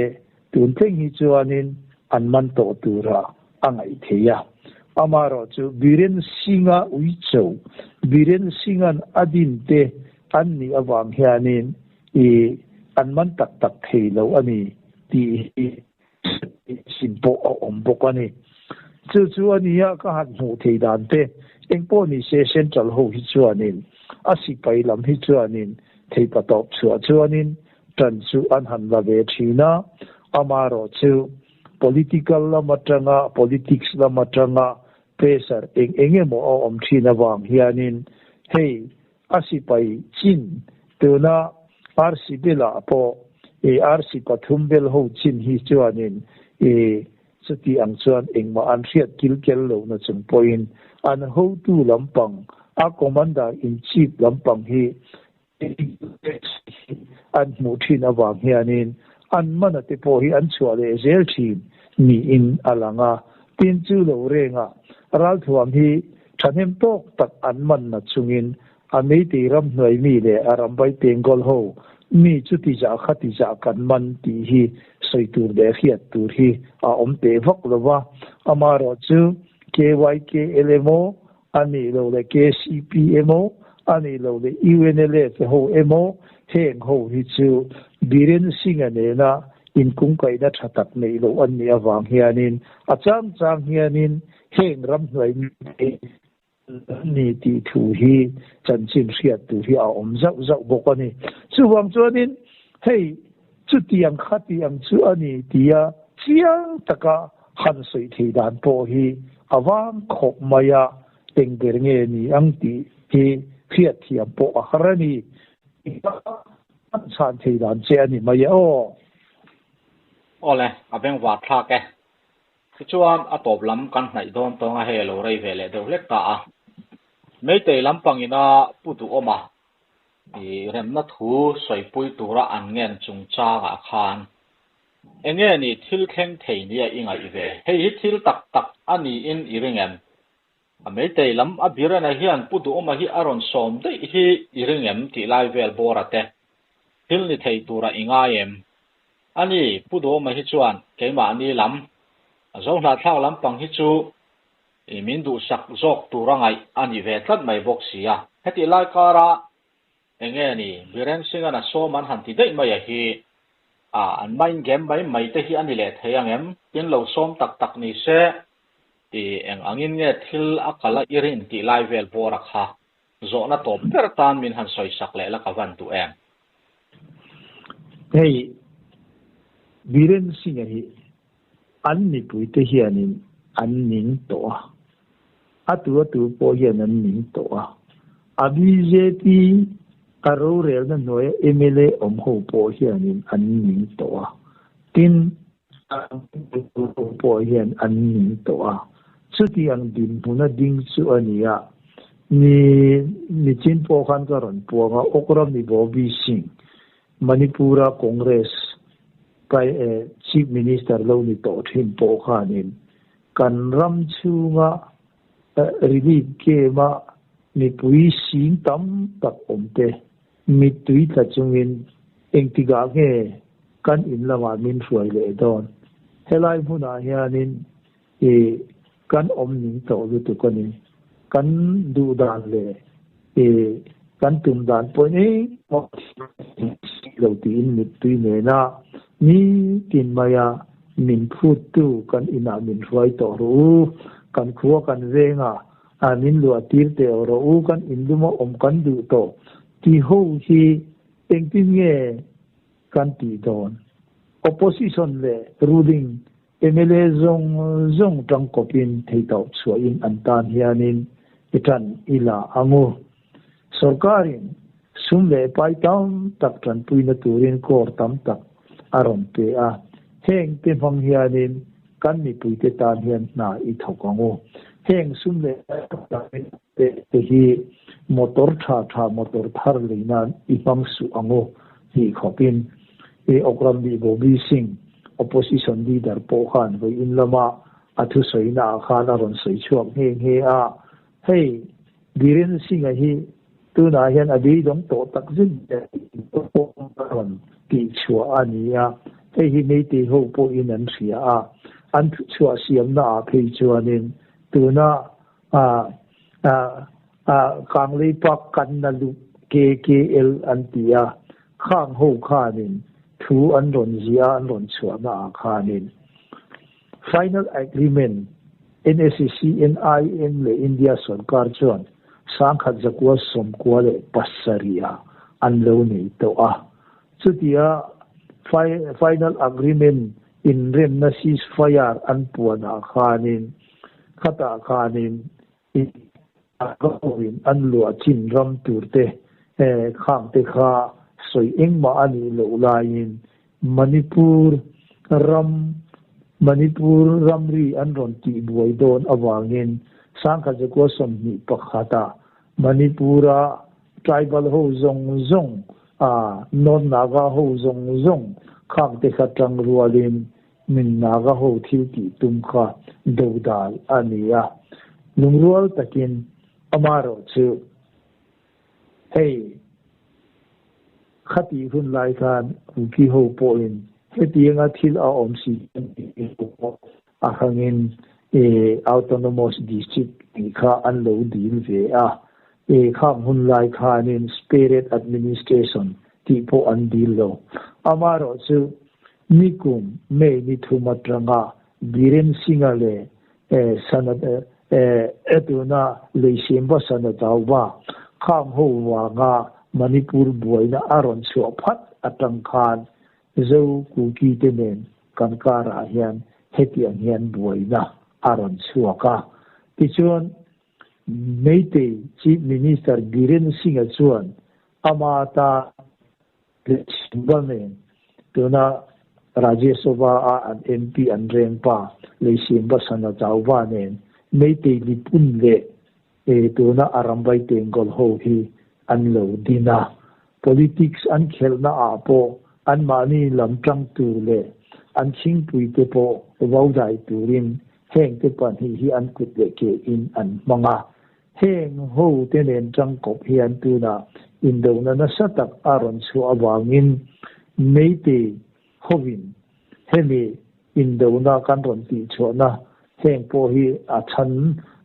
B: tun thleng hi chuanin an man tawh tura a ngaih theih a. Amaherawhchu Biren Singh-a uicho, Biren Singh-a'n a din te an nih avang hianin I an man tak tak thei lo a ni tih hi sin pawh a awm bawk a ni. Chu chu a nia ka han hmuh theih dan te. Engpawh ni se Central ho hi chuanin a sipai lam hi chuanin theihpatawp chhuah chuanin ṭan chu an han la ve ṭhin a, amaherawhchu political lam aṭanga politics lam aṭanga pressure eng eng emaw a awm ṭhin avang hianin hei a sipai chin tuna arsi belah pawh i arsi pathum bel ho chin hi chuanin i chuti ang chuan engmah an hriat kil kel lohna chung pawhin an hotu lampang a commander in chief lampang hi an hmuh thin avang hianin an mana te pawh hi an chhuah leh zel thin niin a lang a. Tin, chu lo renga ralthuam hi thahnem tawk tak an manna chungin a Meitei ramhnuai mi leh a rambai Bengal ho mi chuti zah khati zah kan man tih hi sawi tur leh hriat tur hi a awm teh vak lo va. Amaherawhchu KYKL emaw A nih loh leh KCP emaw, a nih loh leh UNLF ho emaw, heng ho hi chu Biren Singh-a nena inkungkaihna tha tak neih loh an nih avang hianin a chang chang hianin heng ramhnuai mite an ni tih thu hi chanchin hriat tur hi a awm zauh zauh bawk a ni. Chuvang chuanin hei chutiang khatiang chu a ni tia chiang taka han sawi thei dan pawh hi a vang khawp mai a, eng ber nge ni ang tih hi hriatthiam pawh a har a ni. An chhan thei dan che a ni mai e aw.
A: Awle, a bengvar thlak e. Tichuan, a tawp lam kan hnaih dawn tawng a hei a lo rei ve leh deuh hlek ta a. Meitei lampangina pu duhawm a, I remna thu sawipui tura an ngen chungchangah khan enge ni thil thleng thei nia i ngaih ve? Hei hi thil tak tak a niin i ring em? A meitei lam a Birena hian Pu Duhawma hi a rawn sawm daih hi i ring em tih lai vel bawra te thil ni thei tura i ngai em? A ni, Pu Duhawma hi chuan keimahni lam, a zohnahthlak lampang hi chu I min duhsak zawk tur a ngaih a ni ve tlat mai bawk si a. Hetih lai kara enge ni Biren Singh-a'n a sawm an han ti daih mai a hi a, an mind game mai mai te hi a ni leh thei ang em? Tin lo sawm tak tak ni se i eng angin nge thil a kal a i rin tih lai vel bawr a kha zawhna tawp ber tan min han sawisak leh la ka van duh em?
B: Hei Biren Singh-a hi An mipuite hianin an ning tawh a, a tu a tu pawh hian an ning tawh a. A bjp a rorelna hnuaia mla awm ho pawh hianin an ning tawh a, tin, ho pawh hian an ning tawh a. Chuti ang dinhmuna ding chu a ni a, ni nichin pawh khan ka rawn puang a, Okra Mibobi Singh, Manipur-a Congress kai Chief Minister lo ni tawh thin pawh khanin kan ram chhunga relief game-a mipui sing tam tak awmte mittui tla chungin engtikah nge kan in lamah min hruai leh dawn? Helai hmunah hianin i kan awm ning tawh lutuk a ni. Kan duh dan leh i kan tum dan pawhin engmah si lo tiin mittui nena nitin maia min phuttu kan inah min hruai tawh rawh u, kan khua kan venga min luah tir teh rawh u, kan inluma awm kan duh tawh ti ho hi engtin nge kan tih dawn? Opposition leh ruling Mla zawng zawng tangkawpin theitauh chhuahin an tan hianin i tan i la ang u. Sorkarin sum leh pai tam tak tanpuina turin kawr tam tak a rawn pe a, heng te hmang hianin kan mipuite tan hian hna i thawk ang u. Heng sum leh pai te hi motor tha tha motor thar lei nan i hmang suh ang u tih khawpin i Okram Bih Bobby Singh Opposition leader pawh khan vawiin lama a thusawina ah khan a rawn sawi chhuak nghe nghe a, hei Biren Singh-a hi tunah hian a beidawng tawh tak zet pawh a rawn tihchhuah a ni a, hei hi Meitei ho pawhin an hria a, an thuchhuah siamna ah phei chuanin tuna Kanglei Park kanna luh KKL an ti a, khang ho khanin. Thu an rawn ziah a an rawn chhuahna ah khanin Final Agreement NSCNIM leh India sorkar chuan 1997 ah an lo nei tawh a. Chutia Final Agreement inremna ceasefire an puan ah khanin khatah khanin Hovin an luah chin ram turte khangte kha sawi engmah a nih loh laiin Manipur ram Manipur ramri an rawn tihbuai dawn avangin 1921 ah Manipur-a tribal ho zawng zawng a North Naga ho zawng zawng khangte kha tang rualin Min Naga ho thil tih tum kha dodal a ni a, lungrual takin amaherawh chu hei khatih hun lai khan Kuki ho pawhin hetianga thil a awm si chuan tih ho pawh a hrangin Autonomous District tih kha an lo dil ve a, khang hun lai khanin Separate Administration tih pawh an dil lo. Amaherawh chu Nikum May ni thum atanga Biren Singh-a leh tuna Leisemba Sanatauva khang ho vanga Manipur buaina a rawn chhuah phat atang khan Zo Kuki te nen kan karah hian hetiang hian buaina a rawn chhuak a. Tichuan, Meitei Chief Minister Biren Singh-a chuan ama ta Leisemba nen tuna Rajya Sabha a an MP an reng pa Leisemba Sanachauva nen Meitei Lipun leh tuna Arambai Tengol ho hi an lo din a. Politics an khelhna ah pawh anmahni lam tang tur leh an chhingpui te pawh vau dai turin heng te pahnih hi an kut leh ke in an hmang a. Heng ho te nen tangkawp hian tunah indona nasa tak a rawn chhuah avangin Meitei hovin hemi indona kan rawn tihchhuahna heng pawh hi a chhan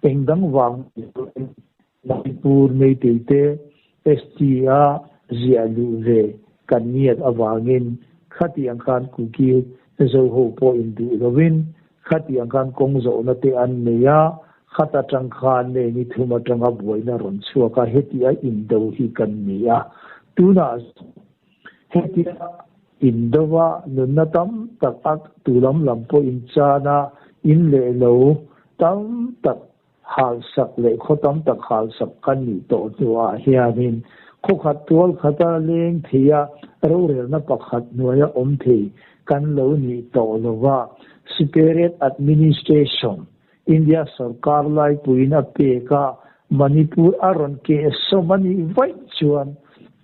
B: eng dang vang niin Manipur Meitei te ST a ziah luh ve kan ngiat avangin khatiang khan Kuki Zo ho pawh induh lovin Khatiang khan kawng zawhna te an nei a, khat atang khan nei ni thum atanga buaina rawn chhuak a, heti a indo hi kan ni a. Tunah hetia indo a nunna tam tak a tu lam lam pawh in chan a, in leh lo tam tak halsak leh khaw tam tak halsak kan nih tawh hnuah hianin khaw khat tual khata leng thei a, rorelna pakhat hnuaia awm thei kan lo nih tawh lova, Separate Administration, India sorkar laipuiin a pek a, Manipur a rawn keh sawm a nih vaih chuan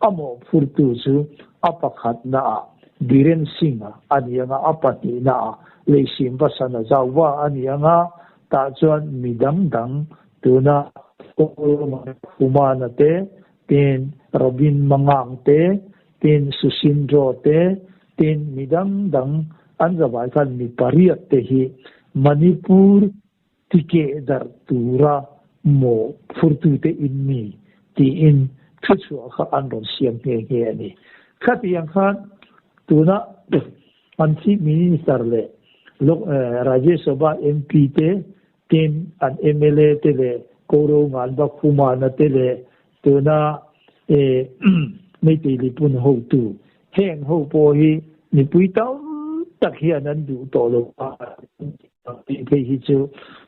B: a mawhphurtu chu a pakhatnaah Biren Singh-a a ni ang a, a pahnihnaah Leisimba Sanazauva a ni ang a, Tah chuan mi dang dang tuna Humana te, tin Robin Mangang te, tin Susindro te, tin mi dang dang an zavai khan mi pariat te hi Manipur tikeh darh tura mawh phurtute in ni tiin thuchhuah kha an rawn siam nghe nghe a ni. Khatiang khan tuna an Chief Minister leh Rajya Sabha MP te, tin an mla te leh Koro Nganba Khumana te leh tuna Meitei Lipun hotu heng ho pawh hi mipui tam tak hian an duh tawh lo a tih phei hi chu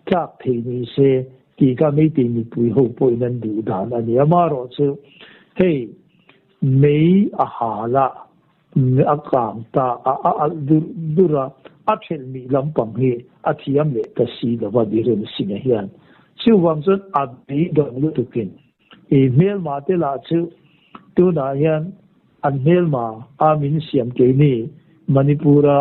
B: tlak thei ni se tih kha Meitei mipui ho pawhin an duh dan a ni. Amaherawhchu hei mei a hal a. A kang ta a, a alh dur dur a, a thelh mih lampang hi a thiam leh ta si lo va Biren Singh-a hian. Chuvang chuan a beidawng lutukin i hmelma te lah chu tunah hian an hmelma a min siam keini Manipur-a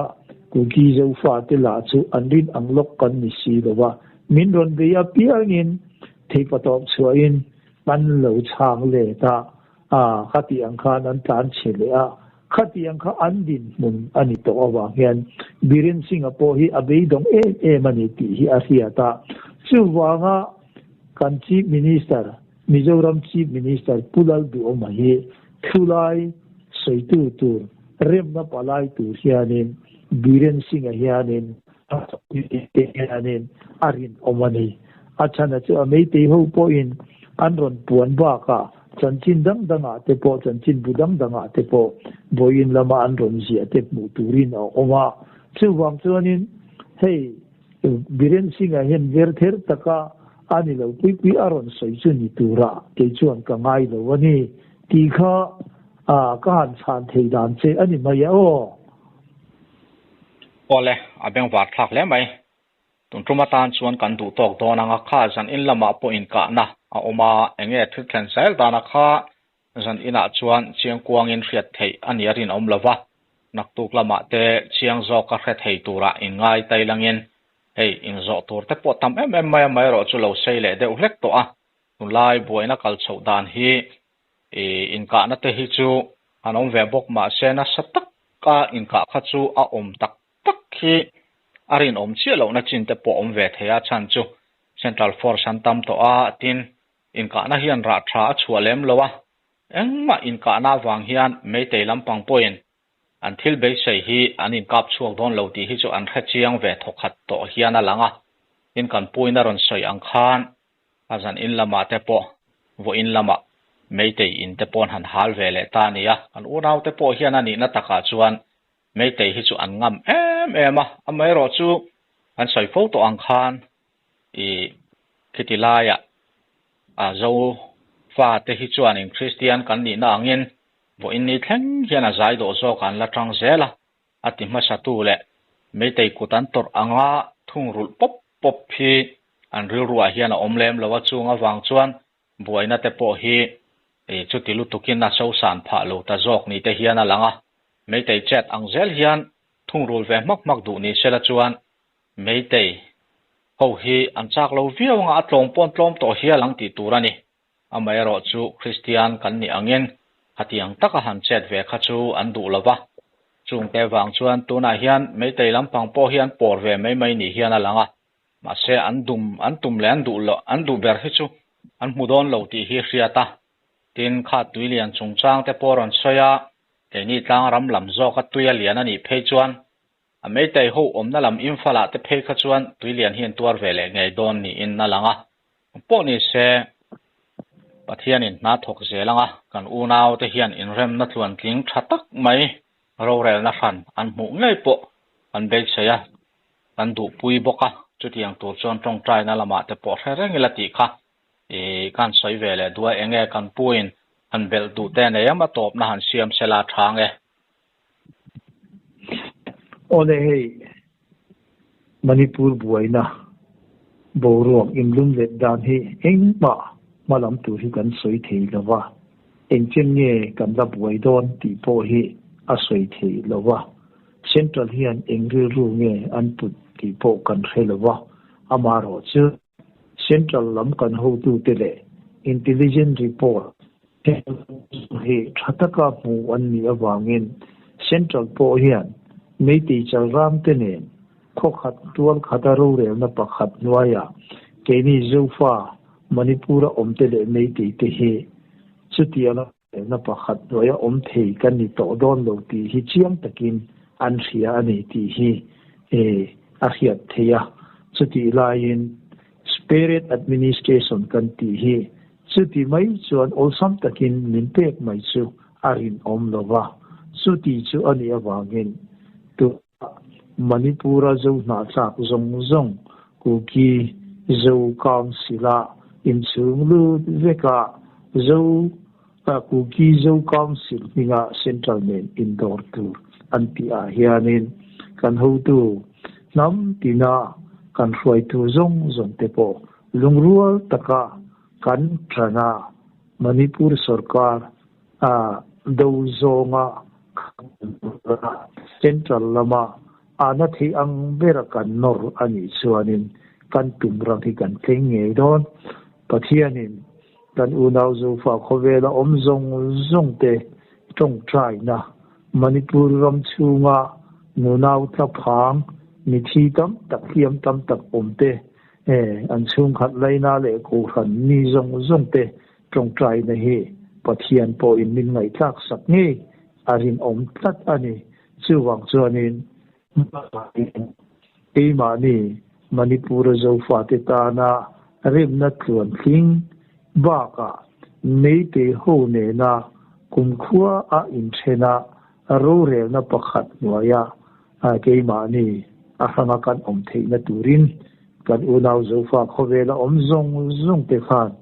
B: Kuki Zofa te lah chu an rin ang lawk kan ni si lo va, min rawn bei apiangin theipatawp chhuahin an lo chhang let a. A, khati ang khan an tlan chhe leh a, khati ang kha an dinhmun a ni tawh avang hian Biren Singh-a pawh hi a beidawng em em a ni tih hi a hriat a. Chuvanga kan Chief Minister, Mizoram Chief Minister Pu Lalduhawma hi thulai sawitu tur Remna palai tur hianin Biren Singh-a hianin te hianin a rinawm a ni. A chhana chu a Meitei ho pawhin an rawn puan bakah chanchin dang dangah te pawh, chanchin bu dang dangah te pawh vawiin lama an rawn ziah te hmuh turin a awm a. Chuvang chuanin hei Biren Singh-a hian ver ther taka a ni lo pui pui a rawn sawi chu ni turah kei chuan ka ngai lo a ni tih kha ka han chhan thei dan che a ni mai a aw.
A: Awle, a bengvar thlak hle mai. Tun tum atan chuan kan duh tawk dawn ang a, kha zan in lamah pawh inkahna a awm a, enge thil thlen zel dana kha zan inah chuan chiang kuangin hriat theih a nia rinawm lo va, naktuk lamah te chiang zawka hre thei turah inngai tailangin hei inzawh tur te pawh tam em em mai a, amaherawh chu lo sei leh deuh hlek tawh a, tunlai buaina kal chhoh dan hi inkahna te hi chu an awm ve bawk mahse nasa taka inkah kha chu a awm tak tak hi a rinawm chiah lohna chin te pawh awm ve thei a, chhan chu Central Force an tam tawh a, tin inkahna hian rah tha a chhuah lem lo a, engmah inkahna avang hian Meitei lampang pawhin an thil beisei hi an inkap chhuak dawn lo tih hi chu an hre chiang ve thawkhat tawh hian a lang a, tin kan puiin a rawn sawi ang khan a zan in lamah te pawh vawiin lamah Meitei in te paw'n han hal ve leh ta a ni a, kan unau te pawh hian a nihna takah chuan Meitei hi chu an ngam em em a, amaherawh chu kan sawi fo tawh ang khan i khiti laiah a Zo fate hi chuanin Kristian kan nihna angin vawiin ni thleng hian a zai dawh zawk an la tang zel a, a ti hmasatu leh Meitei kut an tawrh anga thungrulh pawp pawp hi an rilruah hian a awm lem lo a, chung avang chuan Buaina te pawh hi chuti lutukin a sosan phah lo ta zawk ni te hian a lang a, Meitei chet ang zel hian thungrul ve hmak hmak duh ni sela chuan Meitei ho hi an chak lo viau anga a tlawm pawn tlawm tawh hial ang tih tur a ni. Amaherawh chu Kristian kan nih angin khatiang taka han chet ve kha chu an duh lo va, chungte vang chuan tunah hian Meitei lampang pawh hi an pawr ve mai mai ni hian a lang a. Mahse an dum, an tum leh an duh loh, an duh ber hi chu an hmu dawn lo tih hi hriat a. Tin, kha tui lian chungchang te pawh a rawn sawi a, keini tlang ram lam zawka tui a lian a nih phei chuan a Meitei ho awmna lam Imphal-ah te phei kha chuan tui lian hi an tuar ve leh ngei dawn niin a lang a. Pawh ni se, Pathianin hna thawk zel anga kan unau te hian inremna tluantling tha tak mai rorelna hran an hmuh ngei pawh an beisei a. Kan duhpui bawk a, chutiang tur chuan tawngtaina lamah te pawh hre reng ila tih kha i kan sawi ve leh duh a, enge kan puin han belh duh te nei em a tawpna han siam se la tha nge?
B: Awle hei Manipur buaina boruak inlum let dan hi engmah hma lam tur hi kan sawi thei lo va, engchen nge kan la buai dawn tih pawh hi a sawi thei lo va. Central hian eng rilru nge an put tih pawh kan hre lo va, amaherawh chu Central lam kan hotute leh Intelligence report hi tha taka hmu an nih avangin Central pawh hian Meitei chalram te nen khaw khat tual khata rorelna pakhat hnuaiah keini Zofa Manipur-a awmte leh Meitei te hi chutianga Elna pakhat hnuaia awm thei kan ni tawh dawn lo tih hi chiang takin an hria a ni tih hi a hriat theih a. Chutih laiin Spirit Administration kan tih hi chuti mai chuan awlsam takin min pek mai chu a rinawm lo va, chuti chu a nih avangin tunah Manipur-a Zo hnahthlak zawng zawng Kuki Zo Council-a inchhung lut vekah Zo Kuki Zo Council hminga Central nen indawr tur an tih ah hianin kan hotu hnam tina kan hruaitu zawng zawng te pawh lungrual taka kan tan a Manipur sorkar a do zawnga Central lama ana theih ang bera kan nawr a nih chuanin kan tum ram hi kan thleng ngei dawn. Pathianin kan unau Zofa khawvela awm zawng zawng te tawngtaina Manipur ram chhunga nunau tlaphang mithi tam tak hliam tam tak awm te an chhungkhat laina leh kohhran mi zawng zawng te tawngtaina hi Pathian pawhin min ngaihthlak sak ngei. a rinawm tlat a ni. Chuvang chuanin hmasain keimahni Manipur-a Zofate tana remna tluantling bakah Meitei ho nena kumkhua a inthena rorelna pakhat hnuaia keimahni a hranga kan awm theihna turin kan unau Zofa khawvela awm zawng zawng te khan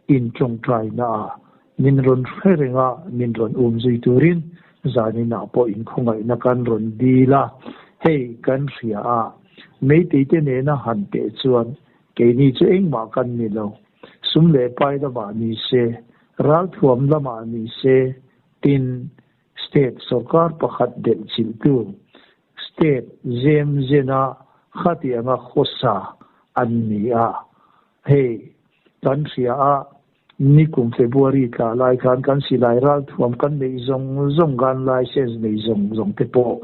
B: in tawngtaina ah min rawn hre reng a, min rawn um zui turin zanin ah pawh inkhawngaihna kan rawn dil a, hei kan hria a, Meitei te nena han teh chuan keini chu engmah kan ni lo, sum leh pai lamah ni se, ralthuam lamah ni se, tin state sorkar pakhat delh chilhtu state zem zena khatianga khawsa an ni a, hei kan hria a, nikum February tla lai khan kan silai ralthuam kan neih zawng zawng gun license nei zawng zawng te pawh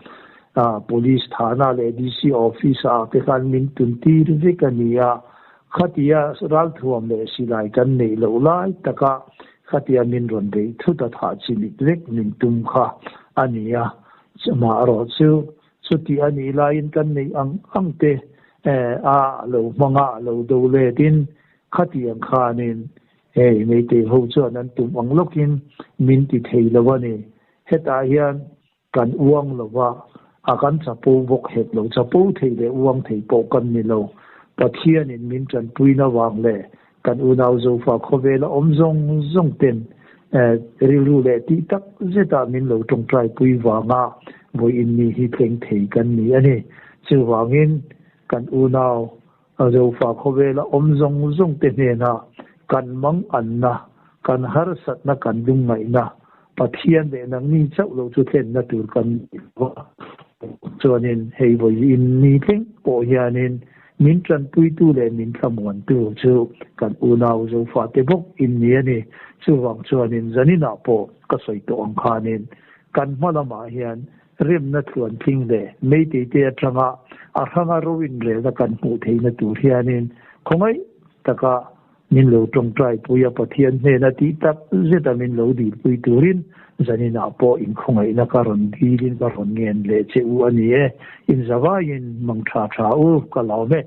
B: police thana leh DC office ah te khan min tun tir vek a ni a, khatia ralthuam leh silai kan neih loh lai taka khatia min rawn beih thut a thah chimit vek min tum kha a ni a, chamaherawh chu Chuti a nih laiin kan neih ang ang te a lo hmang a, a lo do letin khatiang khanin hei Meitei ho chuan an tum ang lawkin min ti thei lo a ni. Hetah hian kan uang lo va, a kan chapo bawk hek lo, chapo thei leh uang thei pawh kan ni lo. Pathianin min tanpuina vang leh kan unau Zofa khawvela awm zawng zawng ten rilru leh tih tak zetah min lo tawngtaipui vanga vawiin ni hi thleng thei kan ni a ni. Chuvangin kan unau Zofa khawvela awm zawng zawng te hnenah kan manganna, kan harsatna, kan lungngaihna Pathian leh nangni chauh lo chu thlenna tur kan ni lo va, chuanin hei vawiin ni thleng pawh hianin min tanpuitu leh min thlamuantu chu kan unau Zofate bawk in ni a ni. Chuvang chuanin zaninah pawh ka sawi tawh ang khanin kan hma lamah hian remna tluantling leh meiteite atanga a hranga ro inrelna kan hmuh theihna tur hianin khawngaih taka Min lo tawngtai pui a, Pathian hnena tih tak zeta min lo dilpui turin zaninah pawh inkhawngaihna ka rawn dilin ka rawn ngen leh che u a ni e. Inzavaiin mang tha tha u, ka lawm e.